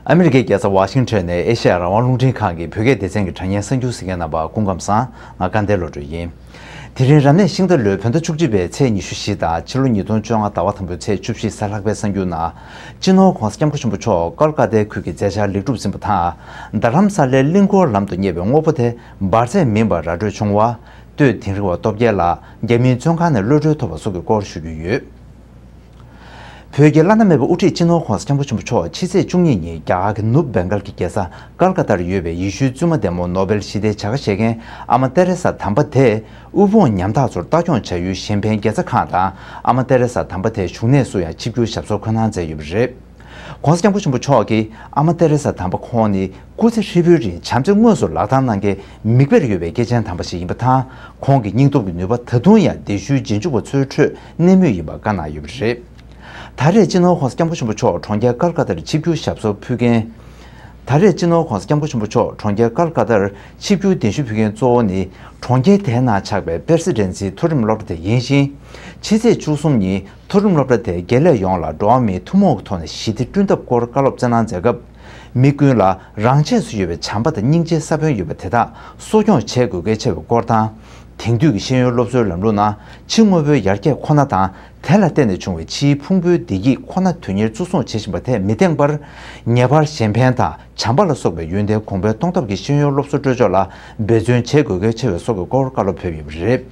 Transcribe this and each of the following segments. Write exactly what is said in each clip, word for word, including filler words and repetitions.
ཨ་མི་རི་ཀའི་རྒྱལ་ས་ཝ་ཤིང་ཊོན་ནས་ཨེ་ཤེ་ཡ་རང་དབང་རླུང་འཕྲིན་ཁང་གི་བོད་སྐད་སྡེ་ཚན་གྱི་དྲ་བརྙན་གསར་འགྱུར་གཟིགས་མཁན་རྣམ་པ་སྐུ་ཁམས་བཟང་། ང་དགའ་ལྡན་བློ་གྲོས་ཡིན། དེ་རིང་རབ་གནས་ཤིང་རྟ་ལོའི་བོད་ཟླ་བཅུ་གཅིག་པའི་ཚེས་ཉི་ཤུ་བཞི་དང་ཕྱི་ལོ་ཉིས་སྟོང་བཅོ་ལྔ་ཟླ་བ་དང་པོའི་ཚེས་བཅུ་བཞི་གཟའ་ལྷག་པའི་གསར་འགྱུར་ནང་། སྤྱི་ནོར་༧གོང་ས་༧སྐྱབས་མགོན་ཆེན་པོ་མཆོག་ཀོལ་ཀ་ཏའི་ཁུལ་གྱི་མཛད་འཆར་ལེགས་གྲུབ་ཟིན་པ་དང་། རྡ་རམ་ས་ལའི་གླིང་སྐོར་ལམ་དུ་གཉེར་བའི་དངོས་པོ་དེ་འབར་རྫས་མིན་པར་ར་སྤྲོད་བྱུང་བ། སྟོད་དིང་རི་བ་སྟོབས་རྒྱལ་ལགས་རྒྱ་མིའི་བཙོན་ཁང་ནས་གློད་གྲོལ་ཐོབ་པ་སོགས་ཀྱི་སྐོར་ཞུ་རྒྱུ་ཡོད། བོད་ཀྱི་བླ་ན་མེད་པའི་དབུ་ཁྲིད་སྤྱི་ནོར་༧གོང་ས་༧སྐྱབས་མགོན་ཆེན་པོ་མཆོག་ཕྱི་ཚེས་བཅུ་གཉིས་ཉིན་རྒྱ་གར་གྱི་ནུབ་བེང་གལ་གྱི་རྒྱལ་ས་ཀལ་ཀ་ཏར་ཡོད་པའི་ཡེ་ཤུའི་བཙུན་མ་ལྡན་མོ་ནོ་བེལ་ཞི་བདེའི་བྱ་དགའ་བཞེས་མཁན་ཨ་མ་ཏེ་རེ་ས་དམ་པ་དེས་དབུལ་ཕོངས་ཉམ་ཐག་ཚོར་ལྟ་སྐྱོང་བྱ་ཡུལ་གཞན་ཕན་དགེ་རྩ་ཁང་དང་ཨ་མ་ཏེ་རེ་ས་དམ་པ་དེའི་བྱུང་གནས་སུ་ཡང་ཆིབས་བསྒྱུར་ཞབས་སོར་འཁོད་གནང་མཛད་ཡོད་པ་རེད། ༧གོང་ས་༧སྐྱབས་མགོན་ཆེན་པོ་མཆོག་གིས་ཨ་མ་ཏེ་རེ་ས་དམ་པ་ཁོང་ནི་སྐུ་ཚེ་ཧྲིལ་པོའི་རིང་བྱམས་བརྩེ་དངོས་སུ་ལག་བསྟར་གནང་མཁན་མིག་དཔེར་ཡོད་པའི་སྐྱེས་ཆེན་དམ་པ་ཞིག་ཡིན་པ་དང་། ཁོང་གི་སྙིང་སྟོབས་ཀྱི་ནུས་པ་ད་དུང་ཡང་བདེ་ཤུལ་རྗེས་འཇུག་པ་ཚོའི་ཁྲོད་གནས་མུས་ཡིན་པ་བཀའ་གནང་ཡོད་པ་རེད། ད་རེས་སྤྱི་ནོར་༧གོང་ས་༧སྐྱབས་མགོན་ཆེན་པོ་མཆོག་གྲོང་ཁྱེར་ཀལ་ཀ་ཏར་ཆིབས་བསྒྱུར་ཞབས་སོར་ཕུལ་མཁན། ད་རེས་སྤྱི་ནོར་༧གོང་ས་༧སྐྱབས་མགོན་ཆེན་པོ་མཆོག་གྲོང་ཁྱེར་ཀལ་ཀ་ཏར་ཆིབས་བསྒྱུར་གདན་ཞུ་ཕུལ་མཁན་གཙོ་བོ་ནི་གྲོང་ཁྱེར་དེའི་ནང་ཆགས་པའི་པེ་རེ་སི་ཌེན་སིའི་མཐོ་རིམ་སློབ་གྲྭ་དེ་ཡིན་ཞིང་། ཕྱི་ཚེས་བཅུ་གསུམ་ཉིན་མཐོ་རིམ་སློབ་གྲྭ་དེའི་དགེ་ལས་ཡོངས་ལ་འགྲོ་བ་མིའི་ཐུན་མོང་གི་ཐོག་ནས་ཞི་བདེ་བསྐྲུན་ཐབས་སྐོར་བཀའ་སློབ་སྩལ་གནང་མཛད་སྐབས། མི་ཀུན་ལ་རང་ཆས་སུ་ཡོད་པའི་བྱམས་པ་དང་སྙིང་རྗེའི་ས་བོན་ཡོད་པ་དེ་དག་གསོ་སྐྱོང་བྱེད་དགོས་གལ་ཆེ་བའི་སྐོར་དང་། དེང་དུས་ཀྱི་ཤེས་ཡོན་སློབ་གསོའི་ལམ་ལུགས་ནང་ཕྱི་དངོས་པོའི་ཡར་རྒྱས་ཁོ་ན་དང་། དེ་ལ་བརྟེན་ནས་བྱུང་བའི་ཕྱིའི་ཕུང་པོའི་བདེ་སྐྱིད་ཁོ་ན་དོན་གཉེར་གཙོ་བཟུང་བྱེད་བཞིན་པ་དེ་མི་བདེན་པར། ངེས་པར་གཞན་ཕན་དང་བྱམས་པ་ལ་སོགས་པའི་ཡོན་ཏན་གོང་འཕེལ་གཏོང་ཐབས་ཀྱི་ཤེས་ཡོན་སློབ་གསོ་སྤྲོད་ཕྱོགས་ལ་འབད་བརྩོན་བྱེད་དགོས་གལ་ཆེ་བའི་སོགས་ཀྱི་སྐོར་བཀའ་སློབ་ཕེབས་ཡོད་པ་རེད།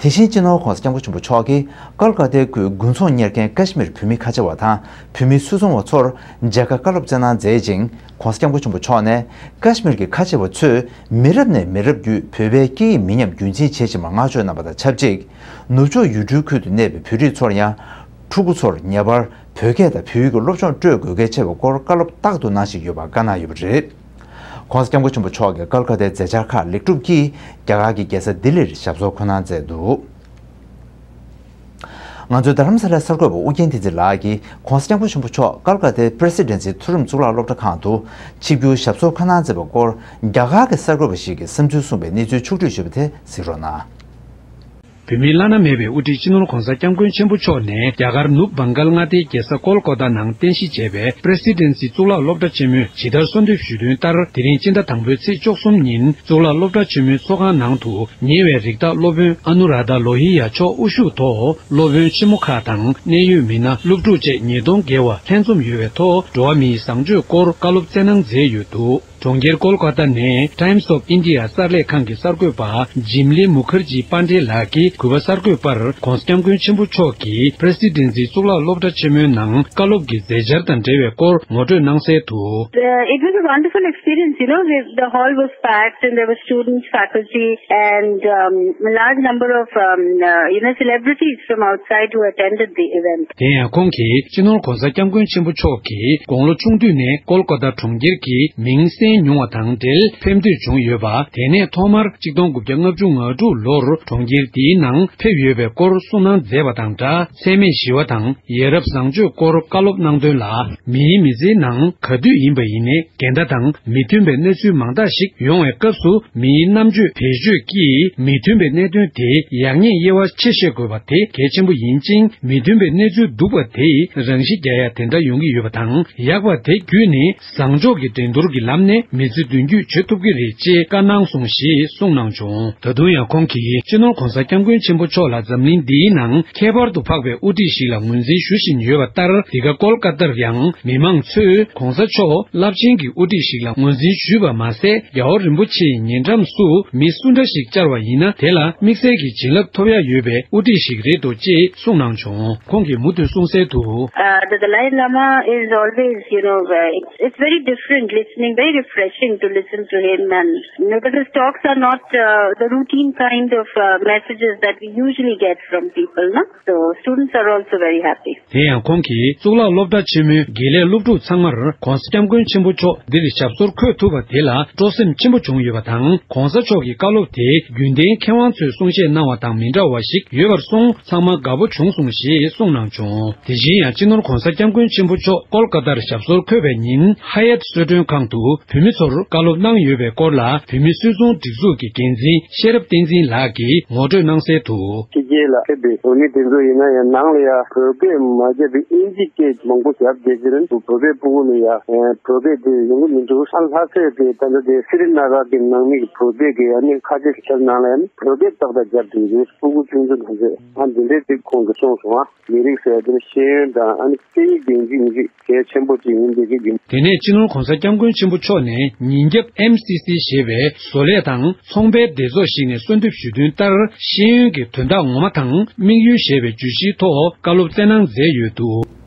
དེ་བཞིན་སྤྱི་ནོར་༧གོང་ས་༧སྐྱབས་མགོན་ཆེན་པོ་མཆོག་གིས་ཀལ་ཀ་ཏའི་ཁུལ་དགུན་ཚོང་གཉེར་མཁན་ཀ་ཤི་མིར་བོད་མི་ཁ་ཆེ་བ་དང་བོད་མི་སུད་ཚོང་བ་ཚོར་མཇལ་ཁ་བཀའ་སློབ་སྩལ་གནང་མཛད་ཅིང་༧གོང་ས་༧སྐྱབས་མགོན་ཆེན་པོ་མཆོག་ནས་ཀ་ཤི་མིར་གྱི་ཁ་ཆེ་བ་ཚོས་མི་རབས་ནས་མི་རབས་བརྒྱུད་བོད་པའི་སྐད་ཡིག་མི་ཉམས་རྒྱུན་འཛིན་བྱེད་བཞིན་པར་བསྔགས་བརྗོད་གནང་པ་དང་ཆབས་ཅིག་ནུབ་ཕྱོགས་ཡུལ་གྲུའི་ཁུལ་དུ་གནས་པའི་བོད་རིགས་ཚོར་ཡང་ཕྲུ་གུ་ཚོར་ངེས་པར་བོད་སྐད་དང་བོད་ཡིག་གི་སློབ་སྦྱོང་སྤྲོད་དགོས་གལ་ཆེ་བའི་སྐོར་བཀའ་སློབ་རྟག་ཏུ་གནང་བཞིན་ཡོད་པ་བཀའ་གནང་ཡོད་པ་རེད། ༧གོང་ས་༧སྐྱབས་མགོན་ཆེན་པོ་མཆོག་གི་ཀལ་ཀ་ཏའི་མཛད་འཆར་ཁག་ལེགས་གྲུབ་ཀྱིས་རྒྱ་གར་གྱི་རྒྱལ་ས་ལྡི་ལིར་ཞབས་སོར་འཁོད་གནང་མཛད་འདུག་ང་ཚོའི་རྡ་རམ་ས་ལའི་གསར་འགོད་པ་ཨུ་རྒྱན་བསྟན་འཛིན་ལགས་ཀྱིས་༧གོང་ས་༧སྐྱབས་མགོན་ཆེན་པོ་མཆོག་ཀལ་ཀ་ཏའི་པི་རེ་སི་ཌེན་སི་མཐོ་རིམ་གཙུག་ལག་སློབ་གྲྭ་ཁང་དུ་ཆིབས་བསྒྱུར་ཞབས་སོར་འཁོད་གནང་མཛད་པའི་སྐོར་རྒྱ་གར་གྱི་གསར་འགོད་པ་ཞིག་གིས་བསམ་ཚུལ་གསུངས་པའི་གནས་ཚུལ་ཕྱོགས་བསྒྲིགས་ཞུས་པ་དེ་གཟིགས་རོགས་གནང་། བོད་མིའི་བླ་ན་མེད་པའི་དབུ་ཁྲིད་སྤྱི་ནོར་༧གོང་ས་༧སྐྱབས་མགོན་ཆེན་པོ་མཆོག་ནས་རྒྱ་གར་ནུབ་བང་གལ་མངའ་སྡེའི་རྒྱལ་ས་ཀོལ་ཀོ་ཏ་ནང་རྟེན་གཞི་བྱས་པའི་པི་རེ་སི་ཌེན་སི་གཙུག་ལག་སློབ་གྲྭ་ཆེན་མོས་ཇི་ལྟར་གསོལ་འདེབས་ཞུས་དོན་ལྟར། དེ་རིང་སྤྱི་ཟླ་དང་པོའི་ཚེས་བཅུ་གསུམ་ཉིན་གཙུག་ལག་སློབ་གྲྭ་ཆེན་མོའི་ཚོགས་ཁང་ནང་དུ་ཉེ་བའི་རིགས་བདག་སློབ་དཔོན་ཨ་ནུ་རཱ་དྷ་ལོ་ཧི་ཡ་མཆོག་དབུ་བཞུགས་ཐོག་སློབ་དཔོན་ཆེན་མོ་ཁག་དང་གནད་ཡོད་མི་སྣ་སློབ་ཕྲུག་བཅས་ཉིས་སྟོང་བརྒལ་བ་ལྷན་འཛོམས་ཡོད་པའི་ཐོག་འགྲོ་བ་མིའི་བཟང་སྤྱོད་སྐོར་བཀའ་སློབ་སྩལ་གནང་མཛད་ཡོད་འདུག་གྲོང་ཁྱེར་ཀོལ་ཀ་ཏ་ནས་Times of India གསར་ལས་ཁང་གི་གསར་འགོད་པ་ཇིམ་ལི་མུ་ཁར་ཇི་པཱན་ཌེ་ལགས་ཀྱིས་གུས་པ་གསར་འགོད་པར་༧གོང་ས་༧སྐྱབས་མགོན་ཆེན་པོ་མཆོག་གིས་པི་རེ་སི་ཌེན་སི་གཙུག་ལག་སློབ་གྲྭ་ཆེན་མོའི་ནང་བཀའ་སློབ་ཀྱི་མཛད་འཆར་དང་འབྲེལ་བའི་སྐོར་ངོ་སྤྲོད་གནང་གསལ་དུ། Uh, it was a wonderful experience, you know, the, the hall was packed and there were students, faculty, and um, a large number of, um, uh, you know, celebrities from outside who attended the event. དེ་ཡང་ཁོང་གིས་སྤྱི་ནོར་༧གོང་ས་༧སྐྱབས་མགོན་ཆེན་པོ་མཆོག་གིས་དགུང་ལོ་ཆུང་དུས་ནས་ཀོལ་ཀོ་ཏ་གྲོང་ཁྱེར་གྱི་མིང་གསན་མྱོང་བ་དང་འབྲེལ་ཕེབས་འདོད་བྱུང་ཡོད་པ། དེ་ནས་ཐོག་མར་གཅིག་སྟོང་དགུ་བརྒྱ་ལྔ་བཅུ་ང་དྲུག་ལོར་གྲོང་ཁྱེར་འདིའི་ནང་ཕེབས་ཡོད་པའི་སྐོར་གསུངས་གནང་མཛད་པ་དང་སྦྲགས། འཚེ་མེད་ཞི་བ་དང་ཡ་རབས་བཟང་སྤྱོད་སྐོར་བཀའ་སློབ་གནང་དོན་ལ། མིའི་མི་ཚེའི་ནང་ག་དུས་ཡིན་པ་ཡིན་ནའི་འགལ་ཟླ་དང་མི་མཐུན་པའི་གནས་ཚུལ་མང་དག་ཞིག་ཡོང་བའི་སྐབས་སུ། མིའི་རྣམ་དཔྱོད་བེད་སྤྱོད་ཀྱིས་མི་མཐུན་པའི་གནད་དོན་དེ་ཡག་ཉེས་དབྱེ་བ་ཕྱེ་ཤེས་དགོས་པ་དེ་གལ་ཆེན་པོ་ཡིན་ཅིང་། མི་མཐུན་པའི་གནས་ཚུལ་སྡུག་པ་དེས་རང་ཤི་རྒྱག་ཡ་དེ་འདྲ་ཡོང་གི་ཡོད་པ་དང་། ཡག་པ་དེ་བརྒྱུད་ནས་བཟང་ཕྱོགས་ཀྱི་འགྲན་བསྡུར་གྱི་ལམ་ནས་མི་ཚེ་མདུན་སྐྱོད་བྱེད་ཐུབ་ཀྱི་རེད་ཅེས་བཀའ་གནང་སོང་ཞེས་གསུངས་གནང་བྱུང་། ད་དུང་ཡང་ཁོང་གིས་སྤྱི་ནོར་༧གོང་ས་༧སྐྱབས་མགོན་ཆེན་པོ་མཆོག་ལ་འཛམ་གླིང་འདིའི་ནང་ཁྱད་པར་དུ་འཕགས་པའི་དབུ་ཁྲིད་ཞིག་ལ་ངོས་འཛིན་ཞུ་བཞིན་ཡོད་པ་ལྟར། འདི་ག་ཀོལ་ཀ་ཏར་ཡང་མི་མང་ཚོས་༧གོང་ས་མཆོག་རླབས་ཆེན་གྱི་དབུ་ཁྲིད་ཞིག་ལ་ངོས་འཛིན་ཞུས་པ་མ་ཟད། རྒྱལ་བ་རིན་པོ་ཆེའི་ཉེ་འགྲམ་སུ་མི་སུ་འདྲ་ཞིག་བཅར་བ་ཡིན་ན་དེ་ལ་དམིགས་བསལ་གྱི་བྱིན་རླབས་ཐོབ་ཡ་ཡོད་པའི་དབུ་ཁྲིད་ཞིག་རེད་འདུག་ཅེས་གསུངས་གནང་བྱུང་། ཁོང་གིས་མུ་མཐུད་གསུངས་གསལ་དུ། Uh, the Dalai Lama is always, you know, uh, it's, it's very different listening, very refreshing to listen to him, and you know, because his talks are not uh, the routine kind of uh, messages that we usually get from people, no? So students are also very happy. དེ་ཡང་ཁོང་གིས་གཙུག་ལག་སློབ་གྲྭ་ཆེན་མོའི་དགེ་ལས་སློབ་ཕྲུག་ཚང་མར་༧གོང་ས་༧སྐྱབས་མགོན་ཆེན་པོ་མཆོག་འདིར་ཞབས་སོར་འཁོད་ཐུབ་པ་དེ་ལ་སྤྲོ་སེམས་ཆེན་པོ་བྱུང་ཡོད་པ་དང་། ༧གོང་ས་མཆོག་གི་བཀའ་སློབ་དེ་རྒྱུན་ལྡན་མཁས་དབང་ཚོས་གསུང་བཤད་གནང་བ་དང་མི་འདྲ་བ་ཞིག་ཡོད་པར་སོང་། ཚང་མ་དགའ་པོ་བྱུང་སོང་ཞེས་གསུངས་གནང་བྱུང་། དེ་བཞིན་ཡང་སྤྱི་ནོར་༧གོང་ས་༧སྐྱབས་མགོན་ཆེན་པོ་མཆོག་ཀོལ་ཀ་ཏར་ཞབས་སོར་འཁོད་པའི་ཉིན། ཧ་ཡད་གསོལ་མགྲོན་ཁང་དུ་ བོད་མི་ཚོར་བཀའ་སློབ་གནང་ཡོད་པའི་སྐོར་ལ། བོད་མི་སུད་ཚོང་སྒྲིག་འཛུགས་ཀྱི་འགན་འཛིན་ཤེས་རབ་བསྟན་འཛིན་ལགས་ཀྱིས་ངོ་སྤྲོད་གནང་གསལ་དུ། ཕྱི་རྒྱལ་ལ་ཕེབས་པའི་བོད་མི་དེ་ཚོ་ཡིན་ན་ཡང་ནང་ལ་ཡ་བོད་སྐད་མ་བརྗེད་པའི་དབྱིན་ཇི་སྐད་མང་པོ་ཞབས་རྒྱས་ཀྱི་རེད། བོད་པའི་ཕྲུ་གུ་ལ་ཡ་བོད་སྐད་དེ་ཡོང་གི་མི་འདུག་ཨ་ལྷ་སའི་གི་ད་ལྟ་དེ་སི་རི་ན་གར་གི་ནང་མི་གི་བོད་པའི་གི་ཨ་ནི་ཁ་ཆེ་ཤར་ནང་ལ་ཡ་ནི་བོད་སྐད་ཏག་ཏག་རྒྱབ་བསྡད་ཀྱི་རེད། ཕྲུ་གུ་ཆུང་ཆུང་དེ་ཚོས་ཨ་འདི་འདྲའི་ཅིག་ཁོང་གིས་གསུངས་སོང་ཨ། མི་རིགས་ཟེར་དེ་ནི་ཤེས་ཡོན་དང་ཨ་ནི་སྐད་ཡིག་དེ་འཇིག་མི་འཇིག་གལ་ཆེན་པོ་ཅིག་ཡིན་པའི་གི་རྒྱུ། དེ་ནས་སྤྱི་ནོར་༸གོང་ས་༸སྐྱབས་མགོན་ཆེན་པོ་མཆོག་ནས་ཉིན་རྒྱབ་ཨེམ་སི་སི་ཞེས་པའི་བཟོ་ལས་དང་ཚོང་པའི་སྡེ་ཚོགས་ཤིག་ནས་གསོལ་འདེབས་ཞུས་དོན་ལྟར། ཤེས་ཡོན་གྱི་དོན་དག་ངོ་མ་དང་དམིགས་ཡུལ་ཞེས་པའི་བརྗོད་གཞིའི་ཐོག་བཀའ་སློབ་སྩལ་གནང་མཛད་ཡོད་འདུག།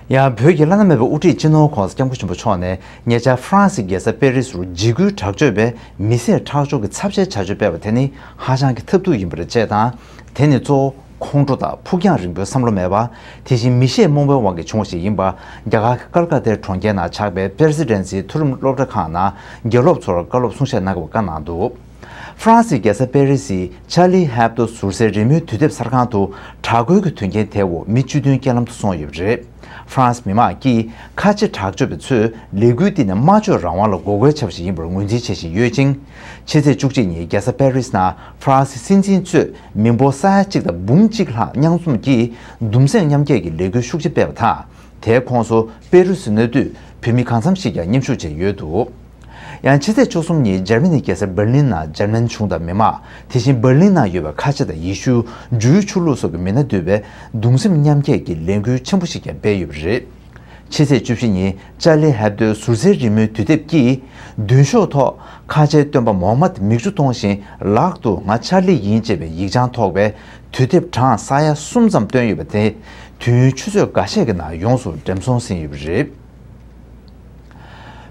ཡང་བོད་ཀྱི་བླ་ན་མེད་པའི་དབུ་ཁྲིད་སྤྱི་ནོར་༸གོང་ས་༸སྐྱབས་མགོན་ཆེན་པོ་མཆོག་ནས་ཉེ་ཆར་ཧྥ་རན་སིའི་རྒྱལ་ས་པེ་རི་སིར་འཇིགས་སྐུལ་དྲག་སྤྱོད་པས་མི་བསད་ཁྲག་སྦྱོར་གྱི་ཚབས་ཆེའི་བྱ་སྤྱོད་སྤེལ་བ་དེ་ནི་ཧ་ཅང་གི་ཐབས་སྡུག་ཡིན་པ་རེད་ཅེས་དང་། དེ་ནི་གཙོ་བོ་ཁོང་ཁྲོ་དང་ཕུགས་རྒྱང་རིང་པོའི་བསམ་བློ་མེད་པ། དེ་བཞིན་མི་ཤེས་རྨོངས་པའི་དབང་གིས་བྱུང་བ་ཞིག་ཡིན་པ། རྒྱ་གར་གྱི་ཀལ་ཀ་ཏའི་གྲོང་ཁྱེར་ནང་ཆགས་པའི་པེ་རེ་སི་ཌེན་སིའི་མཐོ་རིམ་སློབ་གྲྭ་ཁག་ནང་དགེ་སློབ་ཚོར་བཀའ་སློབ་གསུང་བཤད་གནང་སྐབས་བཀའ་གནང་འདུག། ཧྥ་རན་སིའི་རྒྱལ་ས་པེ་རི་སིའི་ཆར་ལི་ཧེབ་ཏོ་ཟུར་སའི་རི་མོའི་དུས་དེབ་གསར་ཁང་དུ་དྲག་རྒོལ་གྱི་དོན་རྐྱེན་དེའི་འོག་མི་བཅུ་བདུན་རྐྱེན་ལམ་དུ་སོང་ཡོད་པ་རེད། ཧྥ་རན་སི་མི་མང་གིས་ཁ་ཆེ་དྲག་སྤྱོད་པ་ཚོས་ལས་འགུལ་འདི་ནི་སྨྲ་བརྗོད་རང་དབང་ལ་འགོག་རྒོལ་བྱས་པ་ཞིག་ཡིན་པར་ངོས་འཛིན་བྱེད་བཞིན་ཡོད་ཅིང་། ཕྱི་ཚེས་བཅུ་གཅིག་ཉིན་རྒྱལ་ས་པེ་རི་སི་ནང་ཧྥ་རན་སི་སྲིད་འཛིན་གཙོས་མི་འབོར་ས་ཡ་གཅིག་དང་འབུམ་གཅིག་ལྷག་མཉམ་འཛོམས་ཀྱིས་གདུང་སེམས་མཉམ་སྐྱེད་ཀྱི་ལས་འགུལ་ཤུགས་ཆེ་སྤེལ་བ་དང་། དེའི་ཁོངས་སུ་པེ་རུ་སི་གནས་སྡོད་བོད་མི་གང་འཚམ་ཞིག་ཀྱང་མཉམ་ཞུགས་བྱས་ཡོད་འདུག། ཡང་ཕྱི་ཚེས་བཅུ་གསུམ་ཉིན་འཇར་མ་ནི་རྒྱལ་ས་འབར་ལིན་ནང་འཇར་མན་གཞུང་དང་མི་མང་། དེ་བཞིན་འབར་ལིན་ནང་ཡོད་པའི་ཁ་ཆེ་དང་ཡེ་ཤུ། ཇུའུ་ཆོས་ལུགས་སོགས་ཀྱི་མི་སྣ་འདུས་པའི་གདུང་སེམས་མཉམ་སྐྱེད་ཀྱི་ལས་འགུལ་ཆེན་པོ་ཞིག་ཀྱང་སྤེལ་ཡོད་པ་རེད། ཕྱི་ཚེས་བཅུ་བཞི་ཉིན་ཅར་ལི་ཧེབ་ཏོའི་ཟུར་སའི་རི་མོའི་དུས་དེབ་ཀྱིས་མདུན་ཤོག་ཐོག་ཁ་ཆེའི་སྟོན་པ་མོ་ཧམ་མད་མིག་ཆུ་གཏོང་བཞིན་ལག་ཏུ་ང་ཆར་ལི་ཡིན་ཅེས་པའི་ཡིག་བྱང་ཐོགས་པའི་དུས་དེབ་གྲངས་ས་ཡ་གསུམ་ཙམ་བཏོན་ཡོད་པ་དེ་དུས་ཡུན་ཆུ་ཚོད་འགའ་ཤས་ཀྱི་ནང་ཡོངས་སུ་འགྲེམས་སོང་ཟིན་ཡོད་པ་རེད།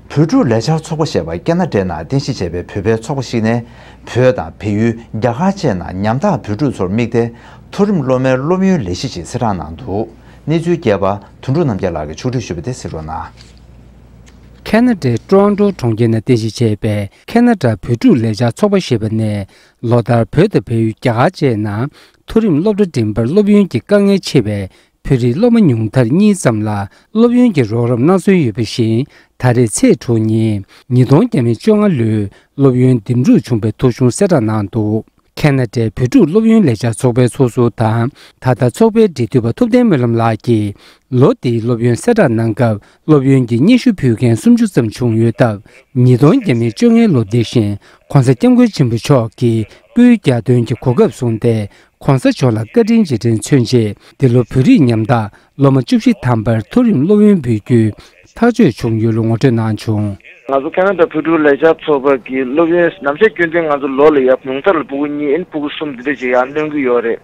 བོད་ཕྲུག་ལས་འཆར་ཚོགས་པ་ཞེས་པ་ཁེ་ན་ཌའི་ནང་རྟེན་གཞི་བྱས་པའི་བོད་པའི་ཚོགས་པ་ཞིག་ནས་བོད་དང་བལ་ཡུལ་རྒྱ་གར་བཅས་ནང་ཉམ་ཐག་བོད་ཕྲུག་ཚོར་དམིགས་ཏེ་མཐོ་རིམ་སློབ་མའི་སློབ་ཡོན་ལས་གཞི་ཞིག་གསལ་བསྒྲགས་གནང་འདུག། གནས་ཚུལ་རྒྱས་པ་དོན་གྲུབ་རྣམ་རྒྱལ་ལགས་ཀྱིས་ཕྱོགས་སྒྲིག་ཞུས་པ་དེ་གསན་རོགས་གནང་། ཁེ་ན་ཌའི་ཀྲོ་ཨན་ཀྲོ་གྲོང་ཁྱེར་ནང་རྟེན་གཞི་བྱས་པའི་ཁེ་ན་ཌ་བོད་ཕྲུག་ལས་འཆར་ཚོགས་པ་ཞེས་པ་ནས་ལོ་ལྟར་བོད་དང་བལ་ཡུལ་རྒྱ་གར་བཅས་ནང་མཐོ་རིམ་སློབ་གྲྭ་འགྲིམ་པར་སློབ་ཡོན་གྱི་དཀའ་ངལ་ཆེ་བའི་བོད་རིགས་སློབ་མ་ཉུང་མཐར་གཉིས་ཙམ་ལ་སློབ་ཡོན་གྱི་རོགས་རམ་གནང་སྲོལ་ཡོད་པ་བཞིན། ད་རེས་ཚེས་དྲུག་ཉིན་ཉིས་སྟོང་བརྒྱ་མེད་བཅོ་ལྔ་ལོའི་སློབ་ཡོན་འདེམས་སྒྲུག་བྱུང་བའི་ཐོ་གཞུང་གསལ་བསྒྲགས་གནང་འདུག། ཁེ་ན་ཌའི་བོད་ཕྲུག་སློབ་ཡོན་ལས་འཆར་ཚོགས་པའི་ཚོགས་ཟུར་དང་ད་ལྟ་ཚོགས་པའི་འབྲེལ་མཐུད་པ་ཐུབ་བསྟན་སྨོན་ལམ་ལགས་ཀྱིས་ལོ་འདིའི་སློབ་ཡོན་གསལ་བསྒྲགས་གནང་སྐབས་སློབ་ཡོན་གྱི་སྙན་ཞུ་ཕུལ་མཁན་སུམ་ཅུ་ཙམ་བྱུང་ཡོད་སྟབས། ཉིས་སྟོང་བརྒྱ་མེད་བཅོ་ལྔའི་ལོ་འདི་བཞིན་༸གོང་ས་༸སྐྱབས་མགོན་ཆེན་པོ་མཆོག་གིས་སྐུའི་གྱ་སྟོན་གྱི་གོ་སྐབས་བཟུང་སྟེ། ༸གོང་ས་མཆོག་ལ་བཀའ་དྲིན་རྗེས་དྲན་མཚོན་ཆེད་འདི་ལོ་བོད་རིགས་ཉམ་ཐག་སློབ་མ་བཅུ་བཞི་ཐམ་པར་མཐོ་རིམ་སློབ་ཡོན་འབུལ་རྒྱུའི་ཐག་གཅོད་བྱུང་ཡོད་ལུགས་ངོ་སྤྲོད་གནང་བྱུང་། ང་ཚོ་ཁེ་ན་ཌ་བོད་ཕྲུག་ལས་འཆར་ཚོགས་པ་གི་སློབ་ཡོན་ནམ་ཞག་རྒྱུན་ལྡན་ང་ཚོ་ལོ་ལ་ཡ་ཉུང་མཐར་ལ་ཕྲུ་གུ་གཉིས་ཨེ་ནི་ཕྲུ་གུ་གསུམ་འདི་འདྲ་ཞིག་ཡར་སྣོན་གྱི་ཡོད་རེད།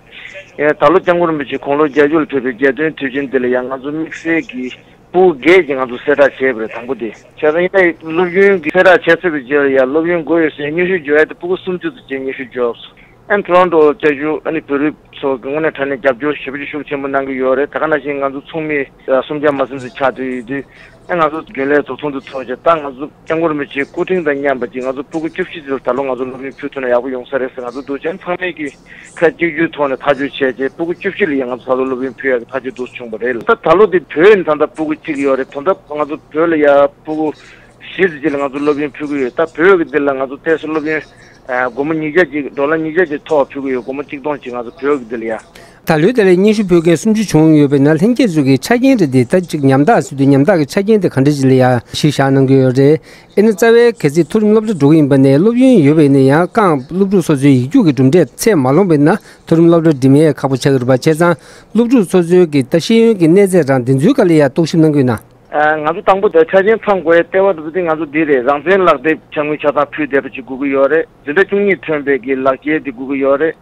ཡང་ད་ལོ་སྐྱབས་མགོན་རིན་པོ་ཆེ་དགུང་ལོ་བརྒྱད་ཅུ་ལ་ཕེབས་པའི་རྒྱལ་སྟོན་དུས་ཆེན་འདི་ལ་ཡང་ང་ཚོ་དམིགས་བསལ་གྱི་ཕྲུ་གུ་བརྒྱད་ཅིག་ང་ཚོ་གསལ་བསྒྲགས་བྱས་པ་རེད། དང་པོ་དེ་བྱས་ཙང་ཡིན་ན་སློབ་ཡོན་གྱི་གསལ་བསྒྲགས་བྱས་ཚར་བའི་རྗེས་ལ་ཡང་སློབ་ཡོན་དགོས་ཡོད་ཟེར་སྙན་ཞུ་འབྱོར་ཡ་དེ་ཕྲུ་གུ་སུམ་ཅུ་ཙམ་བྱས་སྙན་ཞུ་འབྱོར་སོང་། ཨན་ཊོ་རོན་ཊོ་བཅའ་བཞུགས་ཨ་ནི་བོད་རིགས་ཚོ་གི་དངོས་གནས་དྲང་གནས་རྒྱབ་སྐྱོར་ཞེ་པོ་ཅིག་ཤུགས་ཆེན་པོ་གནང་གི་ཡོད་རེད། ད་ག་ནང་བཞིན་ང་ཚོ་ཚོགས་མི་སུམ་བརྒྱ་མ་ཟིན་ཙམ་ཆགས་བསྡད་ཡོད་དུས་ཨ་ང་ཚོ་རྒྱུན་ལས་ཚོ་ཚོགས་འདུ་ཚོགས་བྱས་ད་ང་ཚོ་སྐྱབས་མགོན་རིན་པོ་ཆེའི་སྐུ་ཕྲེང་དང་མཉམ་པ་ཅིག་ང་ཚོ་ཕྲུ་གུ་བཅུ་བཞི་ཙམ་ད་ལོ་ང་ཚོ་སློབ་ཡོན་ཕུལ་ཐུབ་ན་ཡག་པོ་ཡོང་ས་རེད་ཟེར་ང་ཚོ་འདུག་བྱས་ཚང་མས་ཀྱི་ཁ་གཅིག་གྱུར་ཐོག་ནས་ཐག་གཅོད་བྱས་རྗེས་ཕྲུ་གུ་བཅུ་བཞི་ལ་ཡང་ང་ཚོ་ད་ལོ་སློབ་ཡོན་ཕུལ་ཡག་གི་ཐག་གཅོད་འདུག་བྱུང་བ་རེད། ད་ད་ལོ་དེ་བོད་ནས་ད་ལྟ་ཕྲུ་གུ་གཅིག་ཡོད་རེད། ད་ལྟ་ང་ཚོ་བོད་ལ་ཡ་ཕྲུ་གུ་བཞི་ཙམ་ཅིག་ལ་ང་ཚོ་སློབ་ཡོན་ཕུལ་གི་ཡོད། ད་བོད་ཀྱི་འདི་ལ་ང་ཚོ་ཏོག་ཙམ་སློབ་ཡོན་ཨ་སྒོར་མོ་ཉིས་བརྒྱ་ཅིག་ཌོ་ལར་ཉིས་བརྒྱ་ཅིག་མཐོ་བ་ཕུལ་གི་ཡོད། སྒོར་མོ་གཅིག་སྟོང་ཅིག་ང་ཚོ་བོད་ཀྱི་འདི་ལ་ཡ། ད་ལོའི་དེ་ལ་སྙན་ཞུ་ཕུལ་མཁན་སུམ་ཅུ་བྱུང་ཡོད་པས་ན་ལྷན་རྒྱས་ཚོ་གི་ཆ་རྐྱེན་རེ་འདི་ད་ཅིག་ཉམ་ཐག་ཟེར་དུས་ཉམ་ཐག་གི་ཆ་རྐྱེན་དེ་ག་འདྲ་ཅིག་ལ་ཡ་གཞི་བཞག་གནང་གི་ཡོད་རེད། ཨེ་ནི་རྩ་བའི་གལ་སྲིད་མཐོ་རིམ་སློབ་གྲྭ་འགྲོ་གི་ཡིན་པ་ནས་སློབ་ཡོན་ཡོད་པ་ཡིན་ན་ཡང་རྐང་སློབ་ཕྲུག་སོ་སོའི་ཡིག་རྒྱུགས་ཀྱི་གྲུབ་འབྲས་ཚད་མ་ལོངས་པ་ཡིན་ན་མཐོ་རིམ་སློབ་གྲྭ་འགྲིམ་ཡས་ཁག་པོ་ཆགས་ཀྱི་རེད་པ། བྱས་ཙང་སློབ་ཕྲུག་སོ་སོའི་གི་ད་ཤེས་ཡོན་གྱི་གནས་ཚད་རང་དེ་ཚོའི་སྐོར་ལ་ཡ་རྟོག་ཞིབ་གནང་གི་ཡོད་ན། ཨ། ང་ཚོ་དང་པོ་དེ་ཆ་རྐྱེན་ཚང་དགོས་ཡ་ལྟེ་བ་དེ་ང་ཚོ་འདི་རེད། རང་བཙན་ལག་དེབ་ཕྱག་དངུལ་ཆ་ཚང་ཕུལ་བསྡད་པ་ཅིག་དགོས་ཀྱི་ཡོད་རེད། འཛིན་གྲྭ་བཅུ་གཉིས་ཐོན་པའི་གི་ལག་འཁྱེར་དེ་དགོས་ཀྱི་ཡོད་རེད།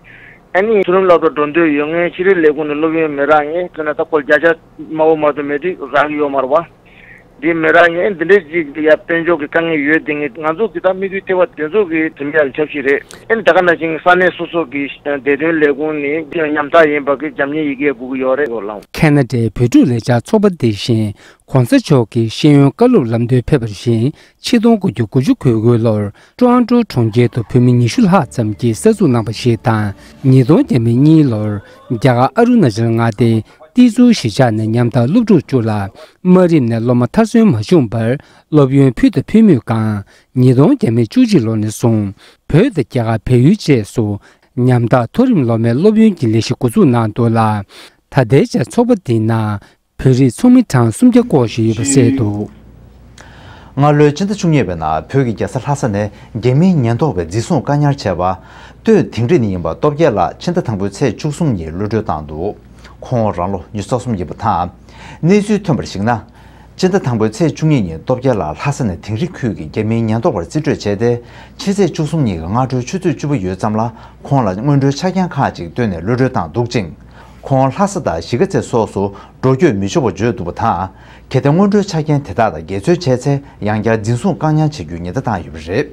ཨ་ནི་མཐོ་རིམ་སློབ་གྲྭ་འགྲོ་འདོད་ཡོད་མཁན་ཤེས་རིག་ལས་ཁུངས་ནས་སློབ་ཡོན་མི་རག་མཁན་ཟེར་ན་ད་ཁོ་བརྒྱ་ཆ་དམའ་བོ་མ་གཏོགས་མེད་དུས་རག་གི་ཡོད་མ་རེད་བ། འདི་མི་རག་མཁན་འདི་འདྲའི་ཅིག་ཡ་དཔལ་འབྱོར་གྱི་དཀའ་ངལ་ཡོད་དེ་ངས་ང་ཚོ་གི་ད་དམིགས་ཡུལ་ལྟེ་བ་དེ་ཚོ་གི་འགྲིམ་ཡ་ལ་ཆབ་སྲིད་རེད། ཨ་ནི་ད་ག་ནང་བཞིན་ས་གནས་སོ་སོ་གི་བདེ་དོན་ལས་ཁུངས་ནས་ཉམ་ཐག་ཡིན་པ་གི་རྒྱབ་གཉེར་ཡི་གེ་དགོས་ཀྱི་ཡོད་རེད་ལགས། ཁེ་ན་ཌའི་བོད་ཕྲུག་ལས་འཆར་ཚོགས་པ་འདི་བཞིན། ༸གོང་ས་མཆོག་གི་ཤེས་ཡོན་བཀའ་སློབ་ལམ་སྟོན་ཕེབས་པ་བཞིན་ཆིག་སྟོང་དགུ་བརྒྱ་དགུ་བཅུ་གོ་དགུ་ལོར་ཀྲོ་ཨན་ཀྲོ་གྲོང་ཁྱེར་དུ་བོད་མི་ཉི་ཤུ་ལྷག་ཙམ་གྱིས་གསར་འཛུགས་གནང་བ་ཞིག་དང་། ཉིས་སྟོང་བརྒྱ་མེད་གཉིས་ལོར་རྒྱ་གར་ཨ་རུ་ན་ཅལ་མངའ་སྡེའི་ ཏི་ཙུའུ་གཞིས་ཆགས་ནས་ཉམ་ཐག་སློབ་ཕྲུག་བཅུ་ལ་དམའ་རིམ་ནས་སློབ་མ་མཐར་སོན་མ་བྱུང་བར་སློབ་ཡོན་ཕུལ་དང་ཕུལ་མུས་སྒང་། ཉིས་སྟོང་བརྒྱ་མེད་བཅུ་གཅིག་ལོ་ནས་བཟུང་བོད་དང་རྒྱ་གར་བལ་ཡུལ་བཅས་སུ་ཉམ་ཐག་མཐོ་རིམ་སློབ་མའི་སློབ་ཡོན་གྱི་ལས་གཞི་འགོ་འཛུགས་གནང་འདུག་ལ། ད་ལྟའི་ཆར་ཚོགས་པ་འདིའི་ནང་བོད་རིགས་ཚོགས་མི་གྲངས་སུམ་བརྒྱ་སྐོར་ཞིག་ཡོད་པ་གསལ་འདུག། སྔ་ལོའི་སྤྱི་ཟླ་བཅུ་གཉིས་པའི་ནང་བོད་ཀྱི་རྒྱལ་ས་ལྷ་ས་ནས་རྒྱ་མིའི་ཉེན་རྟོག་པས་འཛིན་བཟུང་བཀག་ཉར་བྱས་པ། སྟོད་དིང་རི་ནས་ཡིན་པ་སྟོབས་རྒྱལ་ལགས་ཕྱི་ཟླ་དང་པོའི་ཚེས་བཅུ་གསུམ་ཉིན་གློད་གྲོལ་བཏང་འདུག། ཁོང་རང་ལོ་ཉི་ཤུ་རྩ་གསུམ་ཡིན་པ་དང་། གནས་ཚུལ་ཐོན་པར་གཞིགས་ན། སྤྱི་ཟླ་དང་པོའི་ཚེས་བཅུ་གཉིས་ཉིན་སྟོབས་རྒྱལ་ལགས་ལྷ་ས་ནས་དིང་རི་ཁུལ་གྱི་རྒྱ་མིའི་ཉེན་རྟོག་པར་རྩིས་སྤྲོད་བྱས་ཏེ། ཕྱི་ཚེས་བཅུ་གསུམ་ཉིན་གྱི་སྔ་དྲོའི་ཆུ་ཚོད་བཅུ་པ་ཡོལ་ཙམ་ལ་ཁོང་ལ་སྔོན་འགྲོའི་ཆ་རྐྱེན་ཁག་ཅིག་བཏོན་ནས་གློད་གྲོལ་བཏང་འདུག་ཅིང་། ཁོང་ལྷ་ས་དང་གཞིས་ཀ་རྩེ་སོགས་སུ་འགྲོ་སྐྱོད་མི་ཆོག་པ་བརྗོད་འདུག་པ་དང་། གལ་ཏེ་སྔོན་འགྲོའི་ཆ་རྐྱེན་དེ་དག་དང་འགལ་འཛོལ་བྱས་ཚེ་ཡང་བསྐྱར་འཛིན་བཟུང་བཀག་ཉར་བྱ་རྒྱུའི་ཉེན་བརྡ་བཏང་ཡོད་པ་རེད།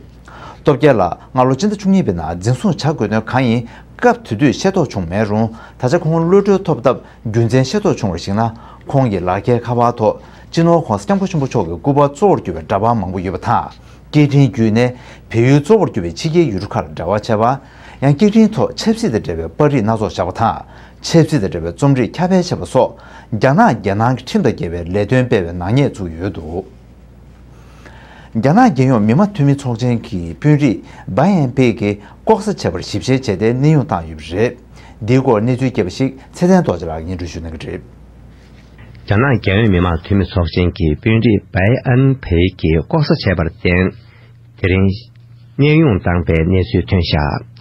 སྟོབས་རྒྱལ་ལགས་སྔ་ལོ་སྤྱི་ཟླ་བཅུ་གཉིས་པའི་ནང་འཛིན་བཟུང་བྱ་དགོས་དོན་གང་ཡིན་སྐབས་དེ་དུས་ཤེས་རྟོགས་བྱུང་མེད་རུང་། ད་ཆ་ཁོང་གློད་གྲོལ་ཐོབ་སྟབས་རྒྱུ་མཚན་ཤེས་རྟོགས་བྱུང་བར་གཞིགས་ན། ཁོང་གི་ལག་འཁྱེར་ཁ་པར་ཐོག་སྤྱི་ནོར་༧གོང་ས་༧སྐྱབས་མགོན་ཆེན་པོ་མཆོག་གི་སྐུ་པར་གཙོ་བོར་གྱུར་པའི་འདྲ་པར་མང་པོ་ཡོད་པ་དང་། སྐད་འཕྲིན་བརྒྱུད་ནས་བལ་ཡུལ་གཙོ་བོར་གྱུར་པའི་ཕྱི་རྒྱལ་ཡུལ་གྲུ་ཁག་ལ་འབྲེལ་བ་བྱས་པ། ཡང་སྐད་འཕྲིན་ཐོག་ཆབ་སྲིད་དང་འབྲེལ་བའི་པར་རིས་སྣ་ཚོགས་བཞག་པ་དང་། ཆབ་སྲིད་དང་འབྲེལ་བའི་རྩོམ་རིག་ཁྱབ་སྤེལ་བྱས་པ་སོགས། རྒྱ་ནག་རྒྱལ་ནང་གི་ཁྲིམས་དང་འགལ་བའི་ལས་དོན་སྤེལ་བའི་ནག་ཉེས་བཙུགས་ཡོད་འདུག། རྒྱ་ནག་རྒྱལ་ཡོངས་མི་དམངས་འཐུས་མི་ཚོགས་ཆེན་གྱི་དཔོན་རིགས་བྷའི་ཨན་ཕེ་གིས་ལྐོག་ཟ་བྱས་པར་ཞིབ་བཤེར་བྱས་ཏེ་གནས་དབྱུང་བཏང་ཡོད་པ་རེད། འདིའི་སྐོར་གནས་ཚུལ་རྒྱས་པ་ཞིག་ཚེ་བརྟན་རྡོ་རྗེ་ལགས་ཀྱིས་སྙན་སྒྲོན་ཞུ་གནང་གི་རེད། རྒྱ་ནག་རྒྱལ་ཡོངས་མི་དམངས་འཐུས་མི་ཚོགས་ཆེན་གྱི་དཔོན་རིགས་བྷའི་ཨན་ཕེ་གིས་ལྐོག་ཟ་བྱས་པར་བརྟེན། དེ་རིང་གནས་དབྱུང་བཏང་པའི་གནས་ཚུལ་ཐོན་བཞག།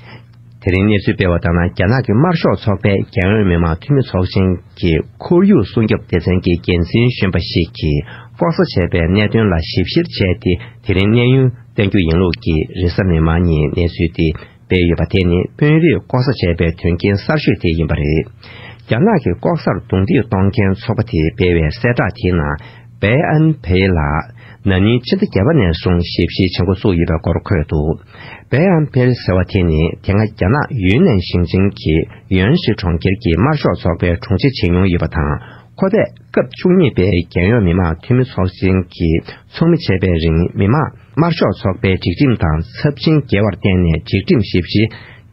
དེ་རིང་གནས་ཚུལ་སྤེལ་བ་ལྟར་ན། རྒྱ་ནག་གི་དམར་ཤོག་ཚོགས་པའི་རྒྱལ་ཡོངས་མི་དམངས་འཐུས་མི་ཚོགས་ཆེན་གྱི་ཁོར་ཡུག་སྲུང་སྐྱོབ་སྡེ་ཚན་གྱི་འགན་འཛིན་གཞོན་པ་ཞིག་གིས་ལྐོག་ཟ་བྱས་པའི་གནད་དོན་ལ་ཞིབ་བཤེར་བྱས་ཏེ། དེ་རིང་གནས་དབྱུང་གཏང་རྒྱུ་ཡིན་ལུགས་ཀྱི་རེས་གཟའ་མིག་དམར་ཉིན་གནས་ཚུལ་དེ་སྤེལ་ཡོད་པ་དེ་ནི་དཔོན་རིགས་ལྐོག་ཟ་བྱས་པའི་དོན་རྐྱེན་གསར་ཤོས་དེ་ཡིན་པ་རེད། རྒྱ་ནག་གི་ལྐོག་ཟར་རྡུང་རྡེག་གཏོང་མཁན་ཚོགས་པ་དེས་སྤེལ་བའི་གསལ་བསྒྲགས་དེའི་ནང་། བའེ་ཨན་ཕེ་ལགས་ན་ནིང་ཕྱི་ཟླ་བརྒྱད་པ་ནས་བཟུང་ཞིབ་བཤེར་བྱེད་འགོ་བཙུགས་ཡོད་པའི་སྐོར་འཁོད་འདུག། བའེ་ཨན་ཕེ་ཟེར་བ་དེ་ནི་དེ་སྔ་རྒྱ་ནག་ཡུན་ནན་ཞིང་ཆེན་གྱི་ཡོན་ཧྲི་གྲོང་ཁྱེར་གྱི་དམར་ཤོག་ཚོགས་པའི་དྲུང་ཆེ་བྱེད་མྱོང་ཡོད་པ་དང་། ཁོ་པས་སྐབས་བཅུ་གཉིས་པའི་རྒྱལ་ཡོངས་མི་དམངས་འཐུས་མི་ཚོགས་ཆེན་གྱི་ཚོགས་མི་བྱས་པའི་རིང་། མི་དམངས་དམར་ཤོག་ཚོགས་པའི་སྒྲིག་ཁྲིམས་དང་ཚབས་ཆེན་འགལ་བར་བརྟེན་ནས། སྒྲིག་ཁྲིམས་ཞིབ་བཤེར་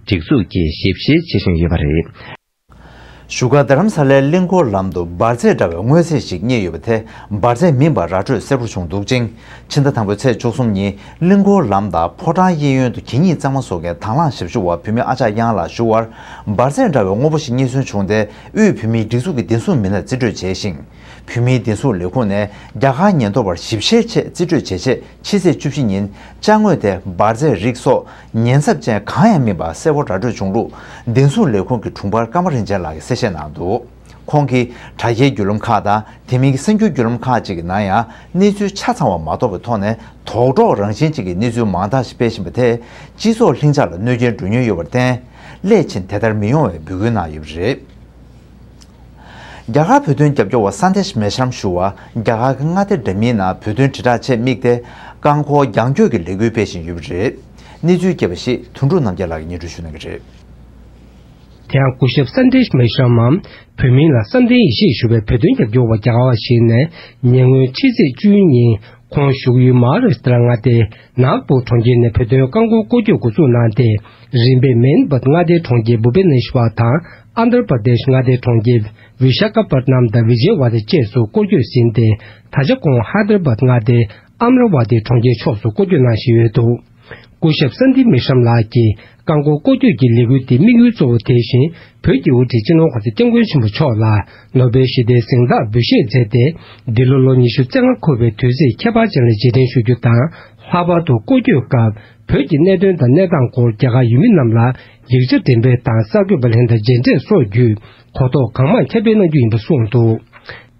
སྒྲིག་འཛུགས་ཀྱིས་ཞིབ་བཤེར་བྱེད་བཞིན་ཡོད་པ་རེད། བཞུགས་སྒར་རྡ་རམ་ས་ལའི་གླིང་སྐོར་ལམ་དུ་འབར་རྫས་འདྲ་བའི་དངོས་རྫས་ཤིག་རྙེད་ཡོད་པ་དེ་འབར་རྫས་མིན་པ་ར་སྤྲོད་གསལ་པོར་བྱུང་འདུག་ཅིང་། ཕྱི་ཟླ་དང་པོའི་ཚེས་བཅུ་གསུམ་ཉིན་གླིང་སྐོར་ལམ་དང་ཕོ་བྲང་གཡས་གཡོན་དུ་གད་སྙིགས་གཙང་མ་བཟོ་མཁན་དང་བླངས་ཞབས་ཞུ་བ་བུད་མེད་ཨ་ཅག་གཡང་ལགས་ཞུ་བར། འབར་རྫས་འདྲ་བའི་དངོས་པོ་ཞིག་རྙེད་སོན་བྱུང་སྟེ། དབུས་བོད་མིའི་སྒྲིག་འཛུགས་ཀྱི་བདེ་སྲུང་མི་སྣར་རྩིས་སྤྲོད་བྱས་ཤིང་། བོད་མིའི་བདེ་སྲུང་ལས་ཁུངས་ནས་རྒྱ་གར་ཉེན་རྟོག་པར་ཞིབ་བཤེར་ཆེད་རྩིས་སྤྲོད་བྱེད་ཆེད་ཕྱི་ཚེས་བཅུ་བཞི་ཉིན་ཅ་དངོས་དེ་འབར་རྫས་རིགས་སོགས་ཉེན་ཚབས་ཅན་གང་ཡང་མིན་པ་གསལ་པོ་ར་སྤྲོད་བྱུང་ལུགས་བདེ་སྲུང་ལས་ཁུངས་ཀྱི་དྲུང་འཕར་ཀརྨ་རིན་ཆེན་ལགས་ཀྱིས་གསལ་བཤད་གནང་འདུག། ཁོང་གིས་དྲ་རྒྱའི་བརྒྱུད་ལམ་ཁག་དང་དེ་མིན་གྱི་གསར་འགྱུར་བརྒྱུད་ལམ་ཁག་ཅིག་གི་ནང་ཡང་གནས་ཚུལ་ཆ་ཚང་བ་མ་ཐོབ་པའི་ཐོག་ནས་དོགས་འདྲི་རང་བཞིན་ཅན་གྱི་གནས་ཚུལ་མང་དག་ཞིག་སྤེལ་བཞིན་པ་དེས་སྤྱི་ཚོགས་ལྷིང་འཇགས་ལ་གནོད་སྐྱོན་འགྲོ་ཉེན་ཡོད་པར་བརྟེན། སླད་ཕྱིན་དེ་ལྟར་མི་ཡོང་བའི་འབོད་སྐུལ་གནང་ཡོད་པ་རེད། རྒྱ་གར་བོད་དོན་རྒྱབ་སྐྱོར་བ་སན་དེཤ་མེ་ཤམ་ཞུ་བ་རྒྱ་གར་གྱི་མངའ་སྡེ་འདྲ་མིན་ནང་བོད་དོན་དྲིལ་བསྒྲགས་ཆེད་དམིགས་ཏེ་རྐང་འཁོར་རྒྱང་སྐྱོད་ཀྱི་ལས་འགུལ་སྤེལ་བཞིན་ཡོད་པ་རེད། གནས་ཚུལ་རྒྱས་པ་ཞིག་དོན་གྲུབ་རྣམ་རྒྱལ་ལགས་ཀྱིས་སྙན་སྒྲོན་ཞུ་གནང་གི་རེད། དེ་ཡང་སྐུ་ཞབས་སན་དེཤ་མེ་ཤམ་མམ་བོད་མིང་ལ་བསམ་གཏན་ཡེ་ཤེས་ཞུ་བའི་བོད་དོན་རྒྱབ་སྐྱོར་བ་རྒྱ་གར་བ་ཞིག་ནས་ཉེ་སྔོན་ཕྱི་ཚེས་བཅུའི་ཉིན། ཁོང་བཞུགས་ཡུལ་མ་ཧཱ་རཱ་ཤི་ཏྲ་མངའ་སྡེའི་ནཱག་པུར་གྲོང་ཁྱེར་ནས་བོད་དོན་རྐང་འཁོར་སྐོར་སྐྱོད་འགོ་འཛུགས་གནང་སྟེ། རིམ་པས་མེན་བྷད་མངའ་སྡེའི་གྲོང་ཁྱེར་བྷུ་བྷེ་ནེ་ཤྭར་དང་ཨན་དྷྲ་པར་དེཤ་མངའ་སྡེའི་གྲོང་ཁྱེར་བི་ཤ་ཁ་པད་ནམ་དང་བི་ཇེ་ཝ་དེ་བཅས་སུ་སྐོར་སྐྱོད་ཟིན་ཏེ། ད་ཆ་ཁོང་ཧའི་དར་བྷད་མངའ་སྡེའི་ཨམ་ར་ཝ་ཏི་གྲོང་ཁྱེར་ཕྱོགས་སུ་སྐོར་སྐྱོད་གནང་བཞིན་ཡོད་འདུག། སྐུ་ཞབས་སན་དྷི་མི་ཤམ་ལགས་ཀྱིས་རྐང་འཁོར་སྐོར་སྐྱོད་ཀྱི་ལས་འགུལ་འདིའི་དམིགས་ཡུལ་གཙོ་བོ་དེ་བཞིན། བོད་ཀྱི་དབུ་ཁྲིད་སྤྱི་ནོར་༧གོང་ས་༧སྐྱབས་མགོན་ཆེན་པོ་མཆོག་ལ་ནོ་བེལ་ཞི་བདེའི་གཟེངས་རྟགས་འབུལ་བཞེས་མཛད་དེ། འདི་ལོ་ལོ་ཉི་ཤུ་རྩ་ལྔ་འཁོར་བའི་དུས་ཚིགས་ཁྱད་པར་ཅན་ལ་རྗེས་དྲན་ཞུ་རྒྱུ་དང་། ལྷག་པར་དུ་སྐོར་སྐྱོད་སྐབས་བོད་ཀྱི་གནད་དོན་དང་གནས་སྟངས་སྐོར་རྒྱ་གར་ཡུལ་མི་རྣམས་ལ་ཡིག་ཆ་འགྲེམས་སྤེལ་དང་། གསར་འགོད་པ་ལྷན་དང་མཇལ་འཕྲད་སོགས་བརྒྱུད་གོ་རྟོགས་གང་མང་ཁྱབ་སྤེལ་གནང་རྒྱུ་ཡིན་པ་གསུངས་འདུག།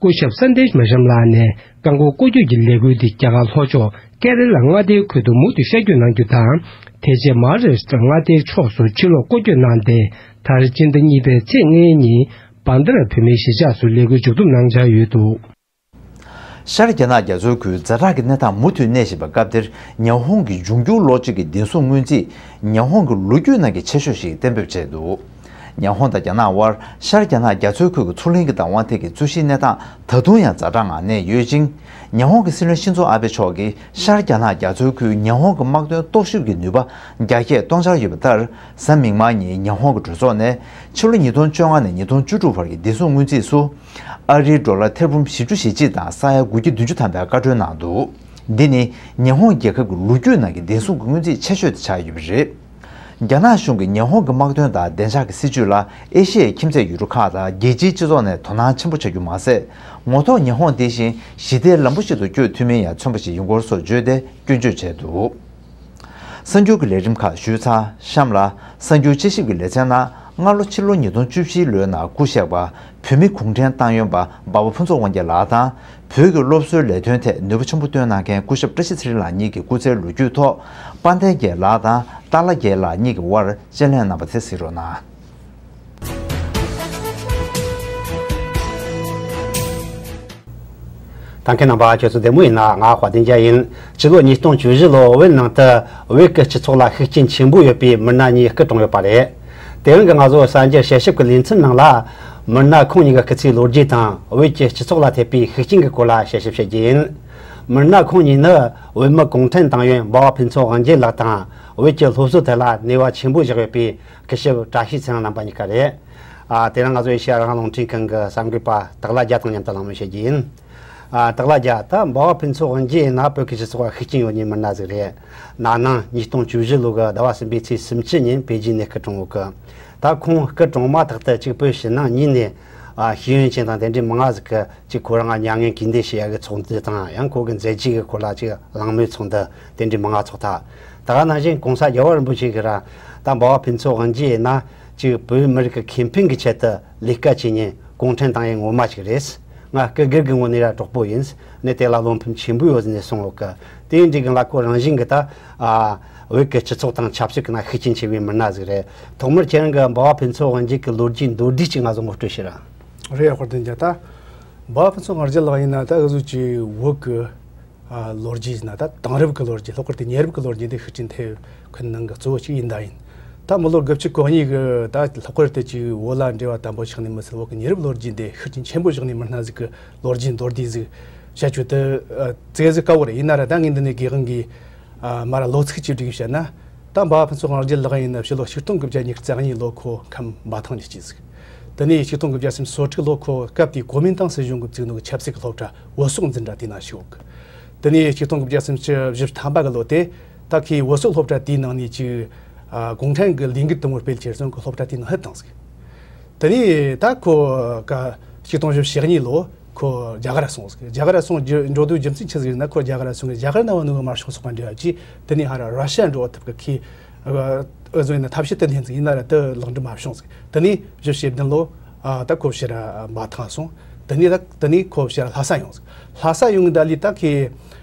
སྐུ་ཞབས་སན་དྷི་མི་ཤམ་ལགས་ནས་རྐང་འཁོར་སྐོར་སྐྱོད་ཀྱི་ལས་འགུལ་འདི་རྒྱ་གར་ལྷོ་ཕྱོགས་ཀེ་ར་ལ་མངའ་སྡེའི་ཁུལ་དུ་མུ་མཐུད་ཤར་བསྐྱོད་གནང་རྒྱུ་དང་། དེ་རྗེས་མ་ཧཱ་རཱ་ཤི་ཏྲ་མངའ་སྡེའི་ཕྱོགས་སུ་ཕྱིར་ལོག་སྐོར་སྐྱོད་གནང་སྟེ། མཐར་སྤྱི་ཟླ་གཉིས་པའི་ཚེས་ལྔའི་ཉིན་བན་དྷ་ར་བོད་མིའི་གཞིས་ཆགས་སུ་ལས་འགུལ་མཇུག་བསྡོམས་གནང་འཆར་ཡོད་འདུག། ཤར་རྒྱ་ནག་རྒྱ་མཚོའི་ཁུལ་ཛ་དྲག་གི་གནས་སྟངས་མུ་མཐུད་གནས་བཞིན་པའི་སྐབས་འདིར། ཉི་ཧོང་གི་འབྱུང་འགྱུར་ལོ་གཅིག་གི་བདེ་སྲུང་སྔོན་རྩིས་ཉི་ཧོང་གི་ལོ་རྒྱུས་ནང་གི་ཆེ་ཤོས་ཤིག་གཏན་འབེབས་བྱས་འདུག། ཉི་ཧོང་དང་རྒྱ་ནག་དབར་ཤར་རྒྱ་ནག་རྒྱ་མཚོའི་ཁུལ་གྱི་མཚོ་གླིང་གི་བདག་དབང་ཐད་ཀྱི་རྩོད་གཞིའི་གནས་སྟངས་ད་དུང་ཡང་ཛ་དྲག་ངང་གནས་ཡོད་ཅིང་། ཉི་ཧོང་གི་སྲིད་བློན་ཤིན་ཛོ་ཨ་བྷེ་མཆོག་གིས་ཤར་རྒྱ་ནག་རྒྱ་མཚོའི་ཁུལ་ཉི་ཧོང་གི་དམག་དོན་རྟོག་ཞིབ་ཀྱི་ནུས་པ་རྒྱ་སྐྱེད་གཏོང་འཆར་ཡོད་པ་ལྟར། གཟའ་མིག་དམར་ཉིན་ཉི་ཧོང་གི་གྲོས་ཚོགས་ནས་ཕྱི་ལོ་ཉིས་སྟོང་བཅོ་ལྔ་ནས་ཉིས་སྟོང་བཅུ་དྲུག་བར་གྱི་བདེ་སྲུང་སྔོན་རྩིས་སུ། ཨ་རིའི་ཌོ་ལར་ཐེར་འབུམ་བཞི་བཅུ་ཞེ་གཅིག་དང་ས་ཡ་དགུ་བརྒྱ་བདུན་ཅུ་ཐམ་པའི་བཀའ་འཁྲོལ་གནང་འདུག་འདི་ནི་ཉི་ཧོང་རྒྱལ་ཁབ་ཀྱི་ལོ་རྒྱུས་ནང་གི་བདེ་སྲུང་གི་སྔོན་རྩིས་ཆེ་ཤོས་དེ་ཆགས་ཡོད་པ་རེད། རྒྱ་ནག་གཞུང་གིས་ཉི་ཧོང་གི་དམག་དོན་དང་བདེ་འཇགས་ཀྱི་སྲིད་ཇུས་ལ་ཨེ་ཤི་ཡའི་ཁྱིམ་མཚེས་ཡུལ་གྲུ་ཁག་དང་རྒྱལ་སྤྱིའི་སྤྱི་ཚོགས་ནས་དོ་སྣང་ཆེན་པོ་བྱ་རྒྱུ་མ་ཟད། ངོ་ཐོག་ཉི་ཧོང་དེ་བཞིན་ཞི་བདེའི་ལམ་བུ་ཞིག་ཏུ་བསྐྱོད་ཐུབ་མིན་ཡང་མཚོན་པ་ཞིག་ཡིན་སྐོར་སོགས་བརྗོད་དེ་སྐྱོན་བརྗོད་བྱས་འདུག་གསར་འགྱུར་གྱི་ལས་རིམ་ཁག་ཞུས་ཚར། གཤམ་ལ་གསར་འགྱུར་དཔྱད་ཞིབ་ཀྱི་ལེ་ཚན་ནང་སྔ་ལོ་ཕྱི་ལོ་ཉིས་སྟོང་བཅུ་བཞིའི་ལོའི་ནང་སྐུ་གཤེགས་པ་བོད་མི་གུང་ཁྲན་ཏང་ཡོན་པ་འབའ་བ་ཕུན་ཚོགས་དབང་རྒྱལ་ལགས་དང་། བོད་ཀྱི་སློབ་གསོའི་ལས་དོན་ཐད་ནུས་པ་ཆེན་པོ་བཏོན་གནང་མཁན་སྐུ་ཞབས་བཀྲ་ཤིས་ཚེ་རིང་ལགས་གཉིས་ཀྱི་སྐུ་ཚེའི་ལོ་རྒྱུས་ཐོག་དཔལ་ལྡན་རྒྱལ་ལགས་དང་ཏཱ་ལ་རྒྱལ་ལགས་གཉིས་ཀྱི་དབར་དཔྱད་གླེང་གནང་བ་དེ་གཟིགས་རོགས་གནང་། ད་མཁན་རྣམ་པ་ཁྱོད་ཚོ་བདེ་མོ་ཡིན་ན། ང་དཔལ་ལྡན་རྒྱལ་ཡིན། སྤྱི་ལོ་ཉིས་སྟོང་བཅུ་བཞི་ལོ་བོད་ནང་དུ་བོད་ཀྱི་སྤྱི་ཚོགས་ལ་ཤུགས་རྐྱེན་ཆེན་པོ་ཡོད་པའི་མི་སྣ་གཉིས་སྐུ་གྲོངས་ཡོད་པ་རེད། དེ་རིང་གི་ང་ཚོ་གསར་འགྱུར་དཔྱད་ཞིབ་ཀྱི་ལེ་ཚན་ནང་ལ། མི་སྣ་ཁོང་གཉིས་ཀྱི་སྐུ་ཚེའི་ལོ་རྒྱུས་དང་བོད་ཀྱི་སྤྱི་ཚོགས་ལ་ཐེབས་པའི་ཤུགས་རྐྱེན་གྱི་སྐོར་ལ་དཔྱད་ཞིབ་བྱེད་རྒྱུ་ཡིན། མི་སྣ་ཁོང་གཉིས་ནི་བོད་མི་གུང་ཁྲན་ཏང་ཡོན་འབའ་བ་ཕུན་ཚོགས་དབང་རྒྱལ་ལགས་དང་། བོད་ཀྱི་སློབ་གསོ་ཐད་ལ་ནུས་པ་ཆེན་པོ་བཞག་ཡོད་པའི་སྐུ་ཞབས་བཀྲ་ཤིས་ཚེ་རིང་རྣམ་པ་གཉིས་ཀ་རེད། ཨ། དེ་རིང་ང་ཚོ་ཨེ་ཤེ་ཡ་རང་དབང་རླུང་འཕྲིན་ཁང་གི་གསར་འགོད་པ་སྟག་ལྷ་རྒྱལ་དང་མཉམ་དུ་གླེང་མོལ་བྱེད་རྒྱུ་ཡིན། ཨ། སྟག་ལྷ་རྒྱལ། ད་འབའ་བ་ཕུན་ཚོགས་དབང་རྒྱལ་ཡིན་ན་བོད་ཀྱི་སྤྱི་ཚོགས་ལ་ཤུགས་རྐྱེན་ཡོད་མཁན་མི་སྣ་ཟིག་རེད། ན་ནིང་ཉིས་སྟོང་བཅུ་བཞི་ལོ་གི་ཟླ་བ་གསུམ་པའི་ཚེས་སུམ་ཅུ་ཉིན་པེ་ཅིན་ནས་སྐུ་གྲོངས་ཡོད་གི། ད་ཁོང་སྐུ་གྲོངས་མ་ཐག་ཏུ་གཅིག་བོད་ཕྱི་ནང་གཉིས་ནས། ཨ། ཤེས་ཡོན་ཅན་དང་དེ་འདྲའི་མི་ལྔ་ཟིག་གིས་གཅིག་ཁོ་རང་ང་མྱ་ངན་གུས་འདུད་བྱེད་ཡ་གི་ཚོགས་འདུ་དང་། ཡང་ཁོ་གི་མཛད་རྗེས་ཀྱི་སྐོར་ལ་གཅིག་གླེང་མོལ་ཚོགས་འདུ་དེ་འདྲའི་མི་ལྔ་ཚོགས་ཐལ། ད་ག་ནང་བཞིན་༸གོང་ས་༸རྒྱལ་བ་རིན་པོ་ཆེ་གིས་ར། ད་འབའ་བ་ཕུན་ཚོགས་དབང་རྒྱལ་ཡིན་ན་གཅིག་བོད་མི་རིགས་ཀྱི་ཁེ་ཕན་གྱི་ཆེད་དུ་ལས་ཀ་བྱེད་མཁན་གུང་ཁྲན་ཏང་ཡོན་ངོ་མ་ཞིག་རེད། ང་སྐུ་སྒེར་གྱི་ངོས་ནས་ར་གྲོགས་པོ་ཡིན། ནས་དེ་ལ་བློ་ཕམ་ཆེན་པོ་ཡོད་ཟེར་ནས་གསུངས་ཡོད་གི། དེ་ཡིན་དུས་ཀྱང་ལ་ཁོ་རང་བཞིན་གྱིས་ད། ཨ། བོད་ཀྱི་སྤྱི་ཚོགས་དང་ཆབ་སྲིད་ཀྱི་ནང་ཤུགས་རྐྱེན་ཆེ་བའི་མི་སྣ་ཟིག་རེད། ཐོག་མར་ཁྱེད་རང་གིས་འབའ་བ་ཕུན་ཚོགས་དབང་རྒྱལ་གྱི་ལོ་རྒྱུས་མདོར་བསྡུས་ཅིག་ང་ཚོ་ངོ་སྤྲོད་བྱེད་ར། རེད། དཔལ་ལྡན་རྒྱལ། ད་འབའ་བ་ཕུན་ཚོགས་དབང་རྒྱལ་ལགས་ཡིན་ན་ད་འུ་ཚོ་གི་བོད་ཀྱི། ཨ། ལོ་རྒྱུས་ཡིན་ན་ད་དེང་རབས་ཀྱི་ལོ་རྒྱུས། ལྷག་པར་དུ་ཉེ་རབས་ཀྱི་ལོ་རྒྱུས་འདི་ཤུགས་རྐྱེན་ཐེབས་མཁན་ནང་གི་གཙོ་བོ་གཅིག་ཡིན་ད་ཡིན། ད་མི་ལོ་དགུ་བཅུ་གོ་གཉིས་ཀྱི་ད་ལྷག་པར་དུ་ཅིག་བོད་ལ་འབྲེལ་བ་དམ་པོ་ཆགས་ནས་མི་ཚད། བོད་ཀྱི་ཉེ་རབས་ལོ་རྒྱུས་འདི་ཤུགས་རྐྱེན་ཆེན་པོ་བཞག་ནས་མི་སྣ་ཟིག་གི་ལོ་རྒྱུས་མདོར་བསྡུས་ཟིག་བཤད་རྒྱུ་དེ། ཨ། ཙིག་གེ་ཟིག་དཀའ་བོ་རེད། ཡིན་ན་ར་ད་ངས་འདི་ནས་དགེ་དབང་གིས། ཨ། མ་ར་ལོ་ཚིགས་གཅིག་བསྒྲིགས་བཤད་ན། ད་འབའ་བ་ཕུན་ཚོགས་དབང་རྒྱལ་ལགས་ཡིན་ན་ཕྱི་ལོ་ཆིག་སྟོང་དགུ་བརྒྱ་ཉི་ཤུ་རྩ་གཉིས་ལོ་ཁོ་ཁམས་འབའ་ཐང་ནས་སྐྱེས་ཟིག་དེ་ནས་ཆིག་སྟོང་དགུ་བརྒྱ་སུམ་ཅུ་སོ་དྲུག་ལོ་ཁོ་སྐབས་དེའི་གོ་མིན་ཏང་སྲིད་གཞུང་གིས་བཙུགས་ནོ་གི་ཆབ་སྲིད་ཀྱི་སློབ་གྲྭ་བོད་སོག་འཛིན་གྲྭ་དེའི་ནང་ཞུགས། དེ་ནས་ཆིག་སྟོང་དགུ་བརྒྱ་སུམ་ཅུ་བཞི་བཅུ་ཐམ་པ་གི་ལོ་དེ་ད་ཁོས་བོད་སོག་སློབ་གྲྭ་དེའི་ནང་ནས་ཅིག་ཨ། གུང་ཁྲན་གྱི་ལས་འགུལ་དེ་མོ་སྤེལ་ཁྱེར་སོང་གི་སློབ་གྲྭ་དེའི་ནང་ཕུད་བཏང་ཟིག་དེ་ནས་ད་ཁོ་ཀ་ཆིག་སྟོང་བཞི་བཅུ་ཞེ་གཉིས་ལོ་ཁོ་རྒྱ་གར་སོང་ཟིག་རྒྱ་གར་སོང་རྒྱུ་འགྲོ་དུས་རྒྱུ་མཚན་ཆི་ཟིག་ཡིན་ན། ཁོ་རྒྱ་གར་སོང་གི་རྒྱ་གར་ནང་བ་ནུ་གི་དམར་ཤོག་ཚོགས་པ་འབྲེལ་བ་བྱས། དེ་ནས་ཧ་ར་ར་ཤ་ཡ་འགྲོ་བ་ཐུབ་གི་ཁོས། ཨ། འུ་ཚོ་ཡིན་ན་ཐབས་ཤེས་དེ་ལེན་ཟིག་ཡིན་ན་ར་དེ་ལེགས་འགྲུབ་མ་བྱུང་ཟིག་དེ་ནས་བཞི་བཅུ་ཞེ་བདུན་ལོ། ཨ། ད་ཁོ་ཕྱིར་ར་འབའ་ཐང་སོང་། དེ་ནས་ད་དེ་ནས་ཁོ་ཕྱིར་ར་ལྷ་ས་ཡོང་ཟིག་ལྷ་ས་ཡོང་གི་ད་ལི་ད་ཁོས།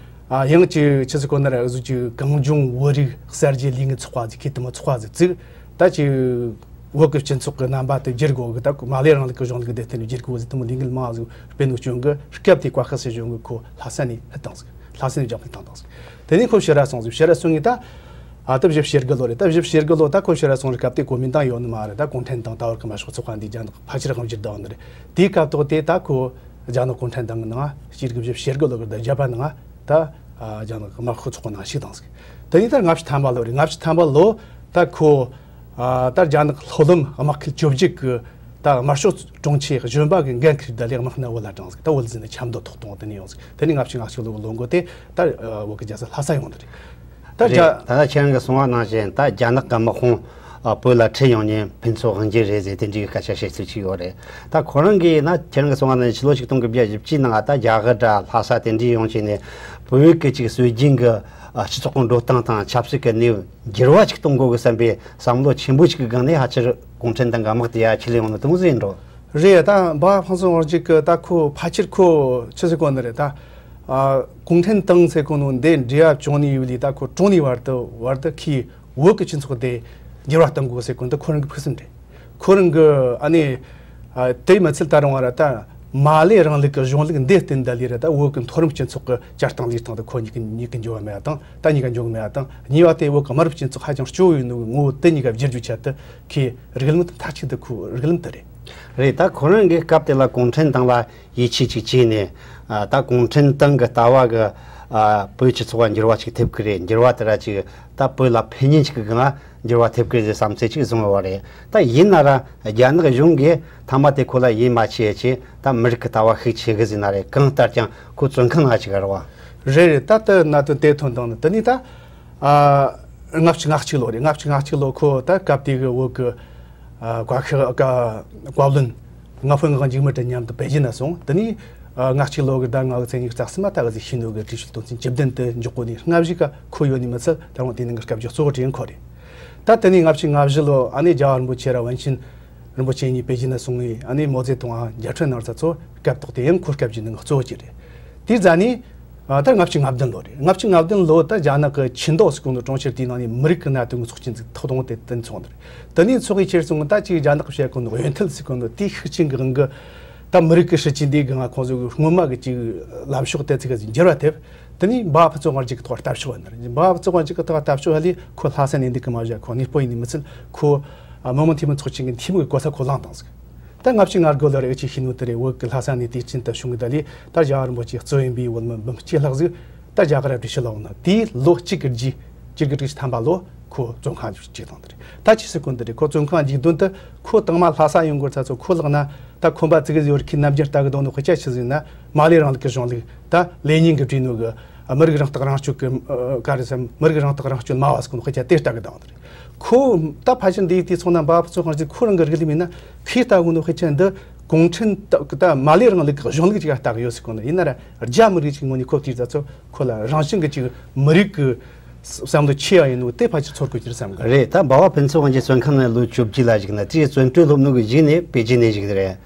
ཨ། ཡང་ཅིག་ཆི་ཟིག་གོ་ན་ར་འུ་ཚོ་ཅིག་གངས་ལྗོངས་བོད་རིགས་གསར་བརྗེ་ལས་འགུལ་ཚོགས་པ་ཟིག་ཁོས་དེ་མོ་ཚོགས་པ་ཟིག་བཙུགས། ད་ཅིག་བོད་ཀྱི་སྤྱི་ཚོགས་ཀྱི་རྣམ་པ་དེ་བསྒྱུར་དགོས་གི། ད་མར་ལེ་རིང་ལུགས་ཀྱི་གཞུང་ལུགས་དེ་དེ་ནས་བསྒྱུར་དགོས་ཟིག་དེ་མོ་ལས་འགུལ་མང་ཟིག་སྤེལ་ནུ་བྱུང་གི། སྐབས་དེ་བཀའ་ཤག་སྲིད་གཞུང་གིས་ཁོ་ལྷ་ས་ནས་ཕུད་བཏང་ཟིག་ལྷ་ས་ནས་རྒྱ་ཕུད་བཏང་བཏང་ཟིག་དེ་ནས་ཁོ་ཕྱིར་ར་སོང་ཟིག་ཕྱིར་ར་སོང་ངས་ད། ཨ། ད་བཞི་བཅུ་ཞེ་དགུ་ལོ་རེད། ད་བཞི་བཅུ་ཞེ་དགུ་ལོ་ད་ཁོ་ཕྱིར་ར་སོང་རེད། སྐབས་དེ་གོ་མིན་ཏང་ཡོད་ནི་མ་རེད། ད་གུང་ཁྲན་ཏང་ད་བར་གི་དམར་ཤོག་ཚོགས་པ་འདི་རྒྱ་ནག་ཕལ་ཆེར་དབང་བསྒྱུར་བཏང་ནི་རེད། དེའི་སྐབས་ཐོག་དེ་ད་ཁོ་རྒྱ་ནག་གུང་ཁྲན་ཏང་གི་ནང་། སྤྱི་ལོ་བཞི་བཅུ་ཞེ་དགུ་ལོ་གི་ད་རྒྱ་བལ་ནང་ད། ཨ། རྒྱ་ནག་དམར་ཤོག་ཚོགས་པ་ནང་ཞུགས་བཏང་ཟིག་དེ་ནས་ད་ལྔ་བཅུ་ཐམ་པ་ལོ་རེད། ལྔ་བཅུ་ཐམ་པ་ལོ་ད་ཁོ། ཨ། ད་རྒྱ་ནག་ལྷོ་ལམ་དམག་ཁུལ་བཅོ་བརྒྱད་གི་ད་དམར་ཤོག་དྲུང་ཆེ་གཞོན་པ་གི་འགན་ཁུར་ད་ལས་དམག་སྣ་བོད་ལ་དྲངས་ཟིག་ད་བོད་ཟིན་ནས་ཆབ་མདོ་ཐོག་གཏོང་། དེ་ནས་ཡོང་ཟིག་དེ་ནས་ལྔ་བཅུ་ང་གཅིག་ལོ་གི་ལོ་འགོ་དེ་ད། ཨ། བོད་ཀྱི་རྒྱལ་ས་ལྷ་ས་ཡོང་ནི་རེད། ད་རེད། རྒྱ། ད་ལྟ་ཁྱེད་རང་གིས་གསུངས་པ་ནང་བཞིན་ད་རྒྱ་ནག་གི་དམག་དཔུང་བོད་ལ་ཁྲིད་ཡོང་མཁན་ཕུན་ཚོགས་དབང་རྒྱལ་རེད་ཟེར་དེ་འདྲའི་སྐད་ཆ་བཤད་ཚུལ་ཅིག་ཡོད་རེད། ད་ཁོ་རང་གིས་ན་ཁྱེད་རང་གིས་གསུངས་པ་ནང་བཞིན་ཕྱི་ལོ་ཆིག་སྟོང་དགུ་བརྒྱ་བཞི་བཅུ་ནང་ད་རྒྱ་གར་དང་ལྷ་ས་དེ་འདྲའི་ཡོང་བྱས་ནས་བོད་ཀྱི་ཅིག་སྲོལ་རྒྱུན་གྱི། ཨ། སྤྱི་ཚོགས་ཀྱི་འགྲོ་སྟངས་དང་ཆབ་སྲིད་ཀྱི་གནས་བབ་འགྱུར་བ་ཅིག་གཏོང་དགོས་གི་བསམ་པའི་བསམ་བློ་ཆེན་པོ་ཅིག་གི་སྒང་ནས་ཕལ་ཆེར་གུང་ཁྲན་ཏང་གི་དམག་དེ་ཡར་ཁྲིད་ལས་ཡོང་ནི་དེ་མོ་ཟིག་ཡིན་འགྲོ། རེད། ད་འབའ་ཕུན་ཚོགས་དབང་རྒྱལ་གི་ད་ཁོ་ཕལ་ཆེར་ཁོ་ཆི་ཟིག་གོ་ནི་རེད་ད། ཨ། གུང་ཁྲན་ཏང་ཟེར་གོ་ནོ་འདི་འབྲེལ་བ་བྱུང་ནས་ཡོད་ལི་ད་ཁོ་གྲོངས་ནས་བར་དུ་བར་དུ་ཁོས་བོད་ཀྱི་སྤྱི་ཚོགས་དེ་འགྱུར་བ་གཏོང་དགོས་ཟེར་གོ་ནོ་འདི་ཁོ་རང་གི་ཕུགས་བསམ་རེད། ཁོ་རང་གི་ཨ་ནི། ཨ། དེ་མི་ཚད་ད་རུང་བ་ར་ད། མ་ལེ་རིང་ལུགས་ཀྱི་གཞུང་ལུགས་འདི་བསྟུན་ད་ལས་ར་ད་བོད་ཀྱི་མཐོ་རིམ་སྤྱི་ཚོགས་ཀྱི་བསྐྱར་དར་གཏོང་ལས་སྟངས་དེ་ཁོ་གཉིས་ཀྱི་གཉིས་ཀྱི་འགྱུར་བ་མེད་པ་དང་། ད་གཉིས་ཀ་འགྱུར་བ་མེད་པ་དང་། གཉིས་པ་དེ་བོད་ཀྱི་དམའ་རིམ་སྤྱི་ཚོགས་ཧ་ཅང་སྐྱོ་བོ་ཡིན་ནོ་གི་ངོ་བོ་དེ་གཉིས་ཀ་བསྒྱུར་རྒྱུའི་ཆེད་དུ་ཁོས་རིགས་ལམ་དེ་མཐའ་གཅིག་ཏུ་ཁོའི་རིགས་ལམ་དེ་རེད། རེད། ད་ཁོ་རང་གི་སྐབས་དེ་ལ་གུང་ཁྲན་ཏང་ལ་ཡིད་ཆེས་ཅིག་བྱས་ནས། ཨ། ད་གུང་ཁྲན་ཏང་གི་ལྟ་བ་གི། ཨ། བོད་སྤྱི་ཚོགས་ལ་འགྱུར་བ་ཅིག་ཐེབས་ཀྱི་རེད། འགྱུར་བ་དེ་ར་ཅིག་ད་བོད་ལ་ཕན་ཉེན་ཅིག་གི་སྒང་འགྱུར་བ་ཐེབས་ཀྱི་རེད་བསམ་ཚུལ་ཅིག་བཟུང་ཡོད་པ་རེད། ད་ཡིན་ན་ར་རྒྱ་ནག་གཞུང་གིས་མཐའ་མ་དེ་ཁོ་ལ་ཡིད་མ་ཆེས་བྱས། ད་མི་རིགས་ཀྱི་ལྟ་བ་ཤུགས་ཆེ་གི་ཟེར་ན་རེད། གང་ལྟར་ཀྱང་ཁོ་བཙོན་ཁང་ནང་ཅིག་རེད་བ། རེད་རེད། ད་ལྟ་གནད་དོན་དེ་ཐོན་དང་ནི་དེ་ནས་ད། ཨ། ལྔ་བཅུ་ང་གཅིག་ལོ་རེད། ལྔ་བཅུ་ང་གཅིག་ལོ་ཁོ་ད་སྐབས་དེ་གི་བོད་གི། ཨ། བཀའ་ཤག་བཀའ་བཀའ་བློན་ང་ཧྥུན་ངག་འཇིགས་མེད་དང་མཉམ་དུ་པེ་ཅིན་ན་སོང་། དེ་ནས། ཨ། ལྔ་གཅིག་ལོ་གི་ཟླ་ལྔ་གི་ཚེས་ཉི་ཤུ་རྩ་གསུམ་མ་ད་ག་ཟིག་ཤིན་ནོ་གི་གྲོས་ཆོད་དོན་ཚན་བཅུ་བདུན་དེ་འཇོག་གོ་ནི་སྔ་གཞུག་ག་ཁོ་ཡོད་ནི་མི་ཚད། ད་རུང་དེ་ནང་གི་སྐབས་ཀྱི་གཙོ་བོ་དྲན་ཁོ་རེད། ད་དེ་ནས་ལྔ་བཅུ་ང་བཞི་ལོ་ཨ་ནི་རྒྱལ་བ་རིན་པོ་ཆེ་ར་ཝན་ཆིན་རིན་པོ་ཆེ་གཉིས་པེ་ཅིན་ན་སོང་ངས། ཨ་ནི་མའོ་ཙེ་ཏུང་ཨ་མཇལ་འཕྲད་གནང་ས་ཚོ་སྐབས་ཐོག་དེ་ཡང་ཁོ་སྐབས་ཀྱི་ནང་གི་གཙོ་བོ་གཅིག་རེད། དེའི་རྗེས་ནས། ཨ། ད་ལྔ་བཅུ་ང་བདུན་ལོ་རེད། ལྔ་བཅུ་ང་བདུན་ལོ་ད་རྒྱ་ནག་གི་ཆིན་ཏོ་ཟེར་གོ་ནོ་གྲོང་ཁྱེར་དེའི་ནང་ནས་མི་རིགས་ཀྱི་གནད་དོན་གྱི་ཚོགས་ཆེན་ཟིག་ཐོག་དང་པོ་དེ་དེ་ཚོགས་འདི་རེད། དེ་ནས་ཚོགས་ཀྱི་ཁྱེར་སོང་ད་ཅིག་རྒྱ་ནག་གི་བཤད་གོ་ནོ་ཡོན་ཐལ་ཟེར་གོ་ནོ་དེའི་ཤུགས་རྐྱེན་གྱི་དབང་གིས་ད་མི་རིགས་ཀྱི་སྲིད་ཇུས་འདིའི་སྒང་ང་ཁོང་ཚོ་གི་སྔོན་མ་གི་ཅིག་ལམ་ཕྱོགས་དེ་ཚིག་ག་ཟིག་འགྱུར་བ་ཐེབས། དེ་ནས་འབའ་ཕུན་ཚོགས་དབང་སྒྱུར་གྱི་ཐོག་ལྟ་ཕྱོགས་བ་འདི་རེད། འབའ་ཕུན་ཚོགས་དབང་སྒྱུར་གྱི་ཐོག་ལྟ་ཕྱོགས་བ་ལས་ཁོ་ལྷ་ས་ནས་འདི་གི་མ་བཞག་ཁོ་གནས་སྤོ་ཡིན་ནི་མི་ཚད། ཁོ། ཨ། མི་དམངས་འཐུས་མི་ཚོགས་ཆེན་གྱི་འཐུས་མི་གི་གོ་ས་ཁོ་བླངས་བཏང་ཟིག་ད་ལྔ་བཅུ་ང་དགུ་ལོ་རེ་ཨེ་ཅིག་ཤི་ནོ་དེ་རེད། བོད་ཀྱི་ལྷ་ས་ནས་དུས་ཆེན་དུ་བྱུང་གི་ད་ལས་ད་རྒྱལ་བ་རིན་པོ་ཆེ་གཙོ་ཡིན་པའི་བོད་མི་འབུམ་གཅིག་ལྷག་ཟིག་ད་རྒྱ་གར་ར་བྲོས་ཕྱི་ལ་འོང་ན། དེའི་ལོ་གཅིག་གི་རྗེས་བཅུ་དགུ་དྲུག་ཅུ་ཐམ་པ་ལོ་ཁོ་བཙོན་ཁང་བཅུག་བཏང་དེ་རེད། ད་ཅི་ཟེར་གོ་ནི་དེ་རེད། ཁོ་བཙོན་ཁང་འཇུག་དོན་དེ་ཁོ་དང་མ་ལྷ་ས་ཡོང་དགོས་ས་ཚོ་ཁོ་ལག་ན་ད་ཁོམ་པ་ཙི་གི་ཟིག་ཡོད་རེད། ཁོས་རྣམ་འགྱུར་ལྟ་གི་འདུག་ནོ་དཔེ་ཆ་ཆི་ཟིག་ན་མ་ལེ་རིང་ལུགས་ཀྱི་གཞུང་ལུགས་ད་ལེ་ཉིན་གྱིས་བྲིས་ནོ་གི་མི་རིགས་རང་རྟགས་རང་སྐྱོང་གི། ཨ། ག་རེ་ཟེར། མི་རིགས་རང་རྟགས་རང་སྐྱོང་སྨྲ་བ་ཟེར་གོ་ནོ་དཔེ་ཆ་དེ་ལྟ་གི་འདུག་དེ་རེད། ཁོ་ད་ཕལ་ཆེར་འདིའི་དུས་ཚོད་ན་འབའ་ཕུན་ཚོགས་དབང་སྒྱུར་ཁོ་རང་གི་རིགས་ལམ་ཡིན་ན། ཁོས་ལྟ་གོ་ནོ་དཔེ་ཆ་འདི་གུང་ཁྲན་ཏང་ད་མ་ལེ་རིང་ལུགས་ཀྱི་གཞུང་ལུགས་ཅིག་ལ་ལྟ་གི་ཡོད་ཟེར་གོ་ནོ་ཡིན་ན་ར། རྒྱ་མི་རིགས་ཅིག་ངོས་ནས་ཁོ་བལྟས་ད་ཚོ་ཁོ་ལ་རང་བཞིན་གྱི་ཅིག་མི་རིགས་ཀྱི་བསམ་བློ་ཆེ་བ་ཡིན་ནོ་དེ་ཕལ་ཆེར་ཚོར་དགོས་ཀྱི་རེད་བསམ་གི། རེད། ད་འབའ་བ་ཕུན་ཚོགས་དབང་སྒྱུར་བཙོན་ཁང་ནང་ལོ་བཅུ་གཅིག་ལ་བཞུགས་ན། དེའི་བཙོན་གྲོལ་ལོབས་ནོ་གི་གཞུག་ནས་པེ་ཅིན་ནས་བཞུགས་ཀྱི་རེད།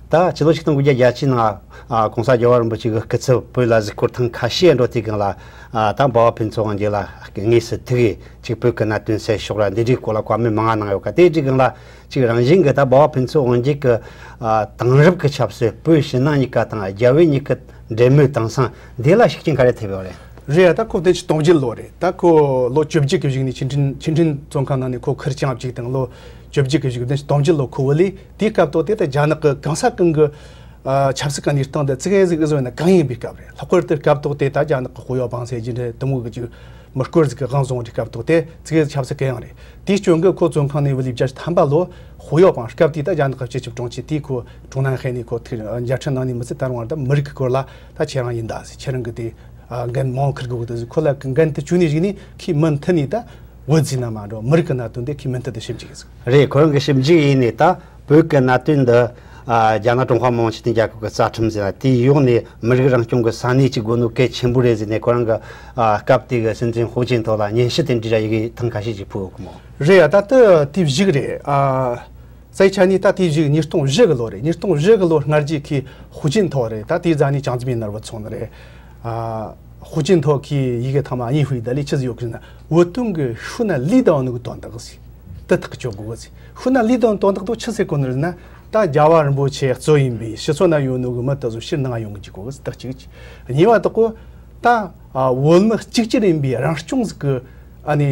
ད་ཕྱི་ལོ་ཆིག་སྟོང་དགུ་བརྒྱ་བརྒྱད་ཅུ་ནང་། ཨ། ༸གོང་ས་རྒྱལ་བ་རིན་པོ་ཆེ་གི་སྐུ་ཚབ་བོད་ལ་གཟིགས་སྐོར་ཐེངས་ཁ་ཤས་འགྲོ་དུས་སྒང་ལ། ཨ། ད་འབའ་བ་ཕུན་ཚོགས་དབང་སྒྱུར་ལ་དངོས་སུ་ཐུག་གིས་ཅིག་བོད་ཀྱི་གནད་དོན་སེལ་ཕྱོགས་ར་འདི་འདྲའི་སྐོར་ལ་བཀའ་མོལ་མང་ང་གནང་ཡོད་ཀ། དེ་དུས་སྒང་ལ་ཅིག་རང་བཞིན་གྱི་ད་འབའ་བ་ཕུན་ཚོགས་དབང་སྒྱུར་གྱི། ཨ། དེང་རབས་ཀྱི་ཆབ་སྲིད་བོད་ཕྱི་ནང་གཉིས་ཀ་དང་རྒྱ་བོད་གཉིས་ཀྱི་འབྲེལ་མོལ་དེང་སང་འདི་ལ་ཤུགས་རྐྱེན་ག་རེ་ཐེབས་ཡོད་རེད། རེད་ཡ། ད་ཁོ་བདུན་ཅུ་དོན་བརྒྱད་ལོ་རེད། ད་ཁོ་ལོ་བཅུ་གཅིག་གི་གཞུག་ནས་ཆིན་ཁྲིན་ཆིན་ཁྲིན་བཙོན་ཁང་ནང་ནས་ཁོ་ཁེར་རྐྱང་བཅུག་དང་། ལོ་བཅུ་གཅིག་གི་གཞུག་བདུན་ཅུ་དོན་བརྒྱད་ལོ་ཁོ་བོད་ལས། དེའི་སྐབས་ཐོག་དེ་ད་རྒྱ་ནག་གི་གང་ས་གང་གི། ཨ། ཆབ་སྲིད་ཀྱི་གནས་སྟངས་དེ་ཙི་གེ་ཟིག་བཟོས་ན་གང་ཡིན་པའི་སྐབས་རེད། ལྷག་པར་དུ་སྐབས་ཐོག་དེ་ད་རྒྱ་ནག་གི་ཧུའུ་ཡའོ་པང་ཟེར་རྒྱུ་འདྲ་དེ་མོ་གི་ཅིག་མི་སྐོར་ཟིག་གི་དབང་བཟུང་བའི་སྐབས་ཐོག་དེ་ཙི་གེ་ཆབ་སྲིད་གི་ཡང་རེད། དེའི་རྐྱེན་གྱིས་ཁོ་བཙོན་ཁང་ནས་བུད་ལས་བརྒྱད་ཅུ་ཐམ་པ་ལོ་ཧུའུ་ཡའོ་པང་སྐབས་དེའི་ད་རྒྱ་ནག་གི་སྤྱི་ཁྱབ་དྲུང་ཆེ་དེའི་ཁོ་ཀྲུང་ནན་ཧེ་ནས་ཁོ་ཐུག་མཇལ་འཕྲད་གནང་ནས་མི་ཚད། ད་རུང་བར་ད་མི་རིགས་ཀྱི་སྐོར་ལ་ད་ཁྱེད་རང་ཡིན་ད་ཟེར། ཁྱེད་རང་གི་དེ། ཨ། འགན་མང་ཁུར་དགོས་ཀྱི་འདུག་ཟེར། ཁོ་ལ་གི་འགན་དེ་བཅོལ་ནས་གཞུག་ནས་ཁོས་མུ་མཐུད་ནས་ད་བོད་ཟེར་ན་མ་འགྲོ་མི་རིགས་ཀྱི་གནད་དོན་དེ་ཁོས་མུ་མཐུད་དུ་ཞིབ་འཇུག་གི་ཟེར། རེད། ཁོ་རང་གི་ཞིབ་འཇུག་ཡིན་ནས་ད་བོད་ཀྱི་གནད་དོན་འདི། ཨ། རྒྱ་ནག་ཀྲུང་ཧྭ་མི་དམངས་སྤྱི་མཐུན་རྒྱལ་ཁབ་ཀྱི་རྩ་ཁྲིམས་ཟེར་ན་དེའི་འོག་ནས་མི་རིགས་རང་སྐྱོང་གི་ས་གནས་ཅིག་དགོས་ནོ་གལ་ཆེན་པོ་རེད་ཟེར་ནས། ཁོ་རང་གི། ཨ། སྐབས་དེ་གི་སྲིད་འཛིན་ཧུའུ་ཅིན་ཐའོ་ལ་སྙན་ཞུ་དེ་འདྲ་ཡི་གེ་ཐེངས་ཁ་ཤས་ཅིག་ཕུལ་ཡོད་གི་མོ། རེད་ཡ། ད་ལྟ་དེ་བཞུགས་རེད། ཨ། སའི་ཆ་ནས་ད་དེ་བཞུགས་ཉིས་སྟོང་བཞི་གི་ལོ་རེད། ཉིས་སྟོང་བཞི་གི་ལོ་སྔ་རྗེས་ཁོས་ཧུའུ་ཅིན་ཐའོ་རེད། ད་དེའི་རྗེས་ནས་ཅང་ཙེ་མིན་ནོར་བུ་ཚོགས་ནི་རེད། ཨ། ཧུའུ་ཅིན་ཐའོ་གིས་ཡི་གེ་ཐེངས་མ་གཉིས་ཕུལ་ཡི། ད་ལས་ཆི་ཟིག་ཡོད་གི་ཟེར་ན། བོད་དོན་གི་ཤུལ་ན་ལུས་དང་ནུ་གི་དོན་དག་ཟེར། དེ་ཐག་གཅོད་དགོས་གི་ཟེར། ཤུལ་ན་ལུས་དང་དོན་དག་དེ་ཆི་ཟེར་གོ་ནི་རེད་ན། ད་རྒྱལ་བ་རིན་པོ་ཆེ་གཙོ་ཡིན་པའི་སྤྱི་ཚོགས་ན་ཡོད་ནོ་གི་མི་དེ་ཚོ་ཕྱིར་ནང་ཡོང་གི་འཇུག་དགོས་གི་ཟེར། ད་གཅིག་གཅིག་གཉིས་པ་དེ་ཁོ་ད། ཨ། བོད་མི་གཅིག་གྱུར་ཡིན་པའི་རང་སྐྱོང་ཟིག་གི། ཨ་ནི་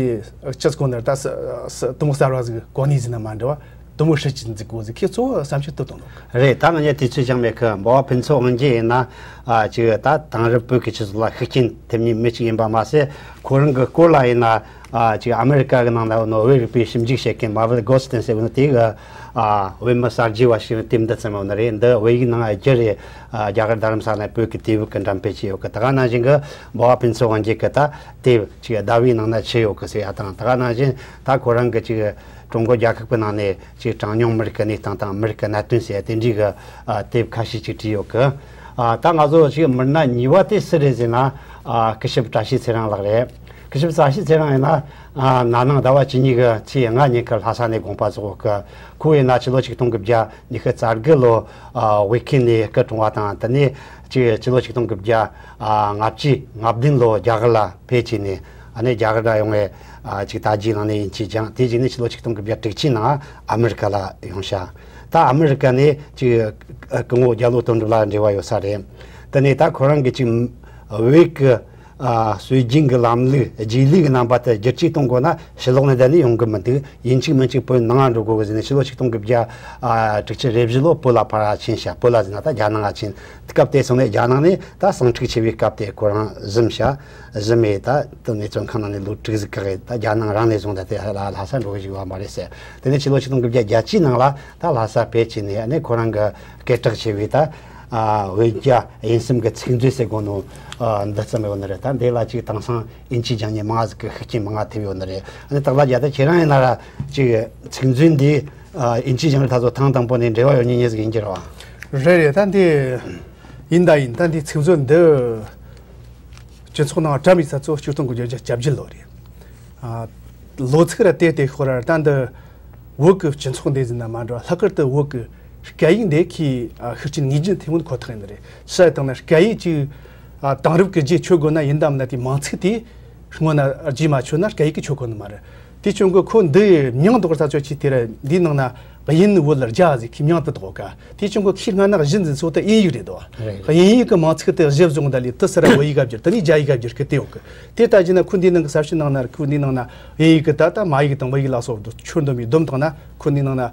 ཅི་ཟེར་གོ་ནི་རེད། ད་ས་ས་དེ་མོ་གསར་བ་ཟིག་གོ་གནས་ཟིག་ན་མ་འདྲ་བ་དེ་མོ་སྲིད་ཇུས་འཛུགས་དགོས་ཟིག་ཁོས་གཙོ་བོ་བསམ་འཆར་དེ་བཏོན་ནོ་གི། རེད། ད་ང་གཉིས་དུས་ཚོད་ཅང་མེད་གི། འབའ་བ་ཕུན་ཚོགས་དབང་སྒྱུར་ཡིན་ན། ཨ། ཅིག་ད་དེང་རབས་བོད་ཀྱི་སྤྱི་ཚོགས་ལ་ཤུགས་རྐྱེན་ཐེབས་མཁན་མི་གཅིག་ཡིན་པ་མ་ཟད། ཁོ་རང་གི་སྐོར་ལ་ཡིན་ན། ཨ། ཅིག་ཨ་མེ་རི་ཀ་གི་ནང་ན་ཡོད་ནོ་བོད་རིག་པའི་ཞིབ་འཇུག་བྱེད་མཁན་མ་བིལ་གོ་སི་ཏན་ཟེར་བ་ནི་དེ་གི། ཨ། བོད་མི་གསར་བརྗེ་བ་ཞིག་དེབ་འདི་བརྩམས་ཡོད་ནི་རེད། འདི་བོད་ཡིག་ནང་བསྒྱུར་རེད། ཨ། རྒྱ་གར་རྡ་རམ་ས་ལ་བོད་ཀྱི་དུས་བབ་ཀྱི་འགྲེམས་སྤེལ་བྱས་ཡོད་གི། ད་ག་ནང་བཞིན་གི་འབའ་བ་ཕུན་ཚོགས་དབང་སྒྱུར་གི་ད་དེབ་ཅིག་ཟླ་བའི་ནང་ན་ཆི་ཡོད་གི་ཟེར་ཡ་དང་། ད་ག་ནང་བཞིན་ད་ཁོ་རང་གི་ཅིག་ཀྲུང་གོ་རྒྱལ་ཁབ་ཀྱི་ནང་ནས་ཅིག་གྲངས་ཉུང་མི་རིགས་ཀྱི་གནས་སྟངས་དང་མི་རིགས་ཀྱི་གནད་དོན་ཟེར་ཡ་དེ་འདྲའི་གི། ཨ། དེབ་ཁ་ཤས་ཅིག་བྲིས་ཡོད་གི། ཨ། ད་ང་ཚོ་ཅིག་མི་སྣ་གཉིས་པ་དེ་སུ་རེད་ཟེར་ན། ཨ། སྐུ་ཞབས་བཀྲ་ཤིས་ཚེ་རིང་ལགས་རེད། སྐུ་ཞབས་བཀྲ་ཤིས་ཚེ་རིང་ཡིན་ན། ཨ། ན་ནིང་ཟླ་བ་བཅུ་གཉིས་གི་ཚེས་ལྔ་ཉིན་གི་ལྷ་ས་ནས་དགོངས་པ་རྫོགས་གི། ཁོ་ཡིན་ན་ཕྱི་ལོ་ཆིག་སྟོང་དགུ་བརྒྱ་ཉི་ཤུ་རྩ་དགུ་ལོ། ཨ། ཝེ་ཁེ་ནས་སྐུ་གྲོངས་པ་དང་། དེ་ནས་ཅིག་ཕྱི་ལོ་ཆིག་སྟོང་དགུ་བརྒྱ། ཨ། ལྔ་བཅུ་ང་བདུན་ལོ་རྒྱ་གར་ལ་ཕེབས་བྱས་ནས། ཨ་ནི་རྒྱ་གར་ལ་ཡོང་བའི། ཨ། ཅིག་དར་རྒྱས་གནང་ནས་ཡིན་གཅིག་ཀྱང་། དེ་རྗེས་ནས་ཕྱི་ལོ་ཆིག་སྟོང་དགུ་བརྒྱ་དྲུག་ཅུ་ནང་ཨ་མེ་རི་ཀ་ལ་ཡོང་ཤག། ད་ཨ་མི་རི་ཀ་ནས་ཅིག་སྐུ་ངོ་རྒྱ་ལོ་དོན་གྲུབ་ལ་འབྲེལ་བ་ཡོད་ས་རེད། དེ་ནས་ད་ཁོ་རང་གི་ཅིག་བོད་ཀྱི་ཨ་སྲོལ་རྒྱུན་གྱི་ལམ་ལུགས་རྗེས་ལུས་ཀྱི་རྣམ་པ་དེ་བསྒྱུར་བཅོས་གཏོང་དགོས་ན་ཕྱི་ལོགས་ནས་བསྡད་ནས་ཡོང་གི་མི་འདུག་ཡིན་གཅིག་མིན་གཅིག་བོད་ནང་ང་འགྲོ་དགོས་གི་ཟེར་ནས་ཕྱི་ལོ་ཆིག་སྟོང་དགུ་བརྒྱ་ཨ་དྲུག་ཅུ་རེ་བཞི་ལོ་བོད་ལ་ཕར་ཕྱིན་ཤག་བོད་ལ་ཟེར་ན་ད་རྒྱ་ནང་ང་ཕྱིན། སྐབས་དེ་སོང་ནས་རྒྱ་ནང་ནས་ད་ཟིང་འཁྲུག་ཆེ་བའི་སྐབས་དེ་ཁོ་རང་བཟུང་ཤག་བཟུང་ནས་ད་དེ་ནས་བཙོན་ཁང་ནང་ནས་ལོ་དྲུག་ཟིག་བཀག་གི་ད་རྒྱ་ནང་རང་ནས་བཟུང་ད་དེ་ལ་ལྷ་ས་འགྲོ་གི་ཞིག་ཡོད་མ་རེད་ཟེར། དེ་ནས་ཕྱི་ལོ་ཆིག་སྟོང་དགུ་བརྒྱ་བརྒྱད་ཅུའི་ནང་ལ་ད་ལྷ་ས་ཕེབས་བྱས་ནས་ཨ་ནི་ཁོ་རང་གི་སྐད་གྲགས་ཆེ་བའི་ད་ཨ་བོད་རྒྱ་དབྱིན་གསུམ་གྱི་ཚིག་མཛོད་ཟེར་གོ་ནོ་ཨ་འདི་བརྩམས་ཡོད་ནི་རེད། ད་འདི་ལ་ཅིག་དེང་སང་དབྱིན་ཇིའི་སྦྱང་མཁན་མང་ཟིག་གི་ཤུགས་རྐྱེན་མང་ཐེབས་ཡོད་ནི་རེད། ཨ་ནི་སྟག་ལྷ་རྒྱལ་ད་ཁྱེད་རང་ཡིན་ན་ར་ཅིག་ཚིག་མཛོད་འདི་ཨ་དབྱིན་ཇིའི་སྦྱང་མཁན་ད་ཚོ་ཐེངས་དང་པོ་ནས་འབྲེལ་བ་ཡོད་མཁན་ཉིད་ཟིག་ཡིན་གྱི་རེད་བ། རེད་རེད། ད་འདི་ཡིན་ད་ཡིན། ད་འདི་ཚིག་མཛོད་འདི་སྤྱི་ཚོགས་ནང་བཀྲམ་ཡོད་ས་ཚོ་ཆིག་སྟོང་དགུ་བརྒྱ་བརྒྱད་ཅུ་གྱ་བརྒྱད་ལོ་རེད། ཨ། ལོ་ཚིགས་ར་དེ་དེ་ཤོར་ར་ད་འདི་བོད་ཀྱི་སྤྱི་ཚོགས་འདི་ཟིན་ན་མ་འགྲོ་ལྷག་པར་དུ་བོད་ཀྱི་སྐད་ཡིག་འདི་ཁྱི་ཤུགས་རྐྱེན་ངེས་ཅན་ཐེབས་མཁན་ཁོ་ཐག་ཡིན་ནི་རེད། ཤ་དང་ན་སྐད་ཡིག་ཅིག་ཨ། དེང་རབས་ཀྱི་རྗེས་ཆོད་དགོས་ན་ཡིན་དམ་ན་དེ་མིང་ཚིག་དེ་སྔོན་ན་རྗེས་མ་ཆོད་ན་སྐད་ཡིག་གི་ཆོད་གོ་ནི་མ་རེད། དེ་ཆུང་གི་ཁོ་འདི་མིང་འདོགས་ས་ཚོད་ཅིག་དེ་ར་འདིའི་ནང་ན་དབྱིན་བོད་རྒྱ་ཟིག་གི་མིང་དུ་འདོགས་ཀ་དེ་ཆུང་གི་ཁྱི་སྔ་ན་གཞི་འཛིན་ཚོ་དེ་དབྱིན་ཡིག་རེད་དོ། རེད། དབྱིན་ཡིག་གི་མིང་ཚིག་དེ་གཞི་བཟུང་ད་ལི་དུ་སི་ར་བོད་ཡིག་ག་བསྒྱུར་དེ་ནི་རྒྱ་ཡིག་ག་བསྒྱུར་གི་དེ་ཡོད་གི་དེ་ལྟ་ཅི་ན་ཁོ་འདིའི་ནང་གི་གསར་ཤོག་ནང་ན་ཁོ་འདིའི་ནང་ན་དབྱིན་ཡིག་གི་ད་ལྟ་མ་ཡིག་དང་བོད་ཡིག་ལ་སོགས་དུ་ཆོད་འདོམས་པའི་སྡོམ་དང་ན་ཁོ་འདིའི་ནང་ན་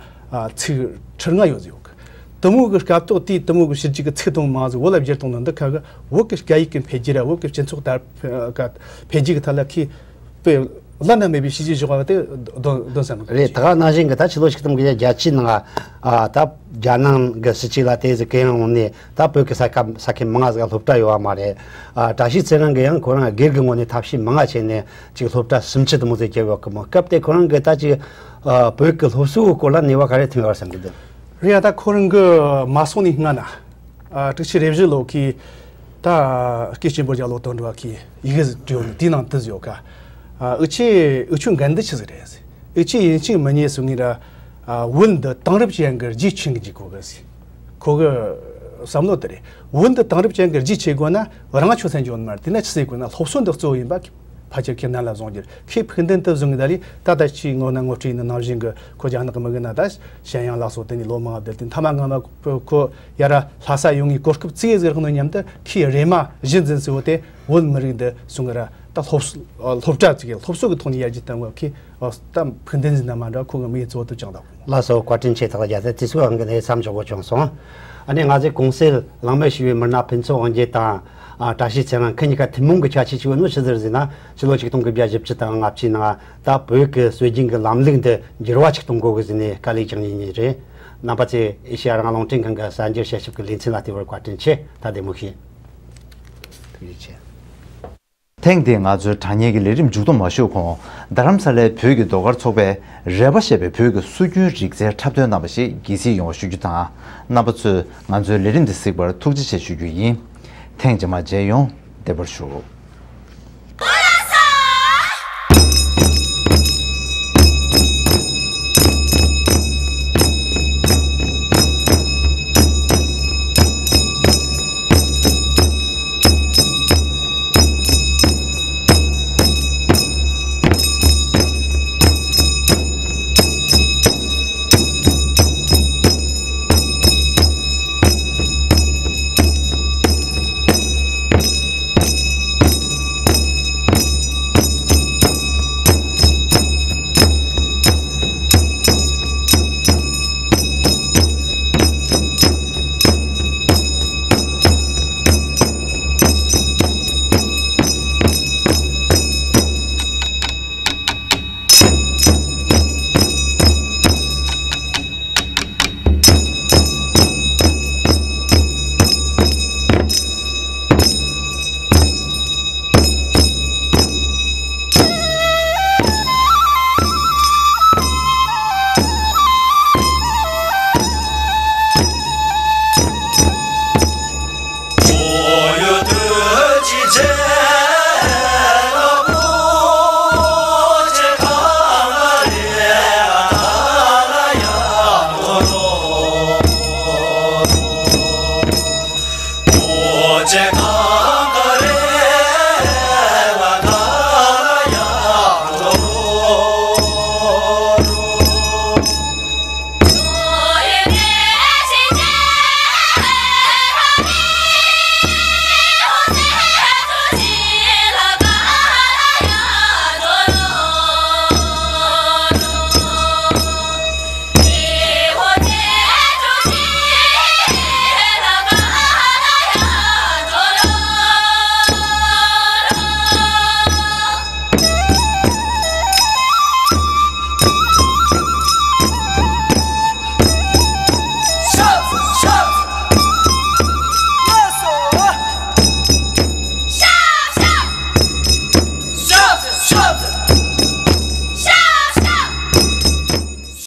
ཚིག་ཁྲི་ལྔ་ཡོད་ཟིག་ཡོད་གི་དུ་མོ་གི་སྐབས་ཐོག་དེའི་དུ་མོ་གི་ཕྱི་རྒྱལ་གི་ཚིག་དང་མིང་ཟིག་བོད་ལ་བསྒྱུར་གཏོང་ནི་འདི་ཁ་གི་བོད་ཀྱི་སྐད་ཡིག་གི་འཕེལ་རྒྱས་ར་བོད་ཀྱི་སྤྱི་ཚོགས་དར་འཕེལ་རྒྱས་གི་ཐད་ལ་ཁི་པའི་བླ་ན་མེད་པའི་བྱས་རྗེས་བཞག་པ་དེ་འདོན་འདོན་བསམ་གི་རེད། ད་ག་ནང་བཞིན་གི་ད་ཕྱི་ལོ་ཆིག་སྟོང་དགུ་བརྒྱ་བརྒྱད་ཅུའི་ནང་ཨ་ད་རྒྱ་ནང་གི་སྲིད་ཇུས་ལ་དེ་ཟིག་གི་ཡང་འོང་ནས་ད་བོད་ཀྱི་ས་ཁམས་ས་ཁྱིམ་མང་ང་ཟིག་སློབ་གྲྭ་ཡོད་བ་མ་རེད། ཨ་བཀྲ་ཤིས་ཚེ་རིང་གི་ཡང་ཁོ་རང་སྒེར་གི་ངོས་ནས་ཐབས་ཤེས་མང་ང་བྱས་ནས་ཅིག་སློབ་གྲྭ་སུམ་ཅུ་དུ་མོ་ཟིག་བརྒྱབ་ཡོད་གི་མོ། སྐབས་དེ་ཁོ་རང་གི་ད་ཅིག་ཨ་བོད་ཀྱི་སློབ་གསོའི་སྐོར་ལ་ནུས་པ་ག་རེ་ཐོན་ཡོད་བསམ་གི་འདུག་རེད་ཡ། ད་ཁོ་རང་གི་མ་སོང་ནས་སྔ་ན། ཨ་དྲུག་ཅུ་རེ་བཞི་ལོ་ཁི། ད་སྐད་ཆེན་པོ་རྒྱ་ལོ་དོན་འགྲོ་བ་ཁི་ཡི་གེ་ཟིག་བྲིས་ཡོད་ནི་དེའི་ནང་དུ་ཟིག་ཡོད་ཀ་ཨ་འུ་ཆེ་འུ་ཆོ་འགན་འདི་ཆི་ཟིག་རེད་ཟེར། འུ་ཆེ་ཡིན་གཅིག་མིན་གཉིས་སུ་ངེས་ར། ཨ་བོད་འདི་དེང་རབས་ཅན་གི་རྗེས་ཆིང་གི་འཇིག་གོ་གི་ཟེར། ཁོ་གི་བསམ་བློ་དེ་རེད། བོད་འདི་དེང་རབས་ཅན་གི་རྗེས་ཆེ་དགོས་ན་རང་ཆོས་སེམས་ཅན་མ་རེད། དེ་ན་ཆི་ཟེར་དགོས་ན་སློབ་གསོ་འདི་གཙོ་བོ་ཡིན་པ། ཕལ་ཆེར་ཁྱེད་རྣམས་ལ་བཟུང་རྒྱུར་ཁོས་ཕུགས་འདུན་དུ་བཟུང་གི་ད་ལི་ད་ལྟ་ཕྱིའི་ངོ་ན་ངོ་སྤྲོད་ཡིན་ན་ནང་བཞིན་གི་ཁོ་རྒྱ་ནག་གི་མི་གི་ན་ད་ཞན་ཡང་ལ་སོགས་དེ་ནི་ལོ་མང་བསྡད་དེ་མཐའ་མ་སྔ་མ་ཁོ་ཁོ་ཡ་ར་ལྷ་ས་ཡོང་ངི་གོ་སྐབས་བཙལ་ཟེར་ནོ་མཉམ་དུ་ཁོས་རེ་མ་གཞི་འཛིན་ཟེར་བོ་དེ་བོད་མི་རིགས་འདི་གསུང་གི་ར་ད་སློབ་སློབ་གྲྭ་བཙུགས་ཡ་སློབ་གསོ་གི་ཐོག་ནས་ཡར་རྒྱས་བཏང་བ་ཁོས་ད་ཕུགས་འདུན་འཛིན་ན་མ་འདྲ་ཁོ་གི་མིའི་གཙོ་བོ་དུ་བཅངས་དང་། ལགས་སོ། བཀའ་དྲིན་ཆེ། ཐག་རྒྱ་ཚད་དུས་ཚོད་འང་གི་ནས་མཚམས་འཇོག་དགོས་བྱུང་སོང་། ཨ་ནི་ང་ཚོས་གོང་གསལ་གླེང་མོལ་ཞུས་པའི་མི་སྣ་ཕུན་ཚོགས་དབང་རྒྱལ་དང་། ཨ་བཀྲ་ཤིས་ཚེ་རིང་ཁོ་གཉིས་ཀ་ཐུན་མོང་གི་ཁྱད་ཆོས་ཅིག་ཡོད་ནོ་ཆི་ཟིག་ཟེར་ན། ཕྱི་ལོ་ཆིག་སྟོང་དགུ་བརྒྱ་བཞི་བཅུ་དང་ལྔ་བཅུའི་ནང་ད་བོད་ཀྱི་སྲོལ་རྒྱུན་གྱི་ལམ་ལུགས་འདི་འགྱུར་བ་ཅིག་གཏོང་དགོས་གི་ཟེར་ནས་དཀའ་ལས་བགྱིས་མཁན་གཉིས་རེད། རྣམ་པ་ཚོས་ཨེ་ཤེ་ཡ་རང་དབང་རླུང་འཕྲིན་ཁང་གི་གསར་འགྱུར་དཔྱད་ཞིབ་ཀྱི་ལེ་ཚན་ལ་བལྟས་པར་བཀའ་དྲིན་ཆེ། ད་བདེ་མོ་བྱོས། ཐུགས་རྗེ་ཆེ། ཐེངས་འདིའི་ང་ཚོའི་དྲ་བརྙན་གྱི་ལས་རིམ་མཇུག་བསྡོམས་མ་ཞུས་གོང་། རྡ་རམ་ས་ལའི་བོད་ཀྱི་ཟློས་གར་ཚོགས་པས་རལ་པ་ཞེས་པའི་བོད་ཀྱི་སྲོལ་རྒྱུན་རིག་རྩལ་འཁྲབ་སྟོན་གནང་བ་ཞིག་དགྱེས་གཟིགས་ཡོང་བ་ཞུ་རྒྱུ་དང་། རྣམ་པ་ཚོས་ང་ཚོའི་ལས་རིམ་འདི་གཟིགས་པར་ཐུགས་རྗེ་ཆེ་ཞུ་རྒྱུ་ཡིན། ཐེངས་རྗེས་མར་མཇལ་ཡོང་། བདེ་བར་བཞུགས།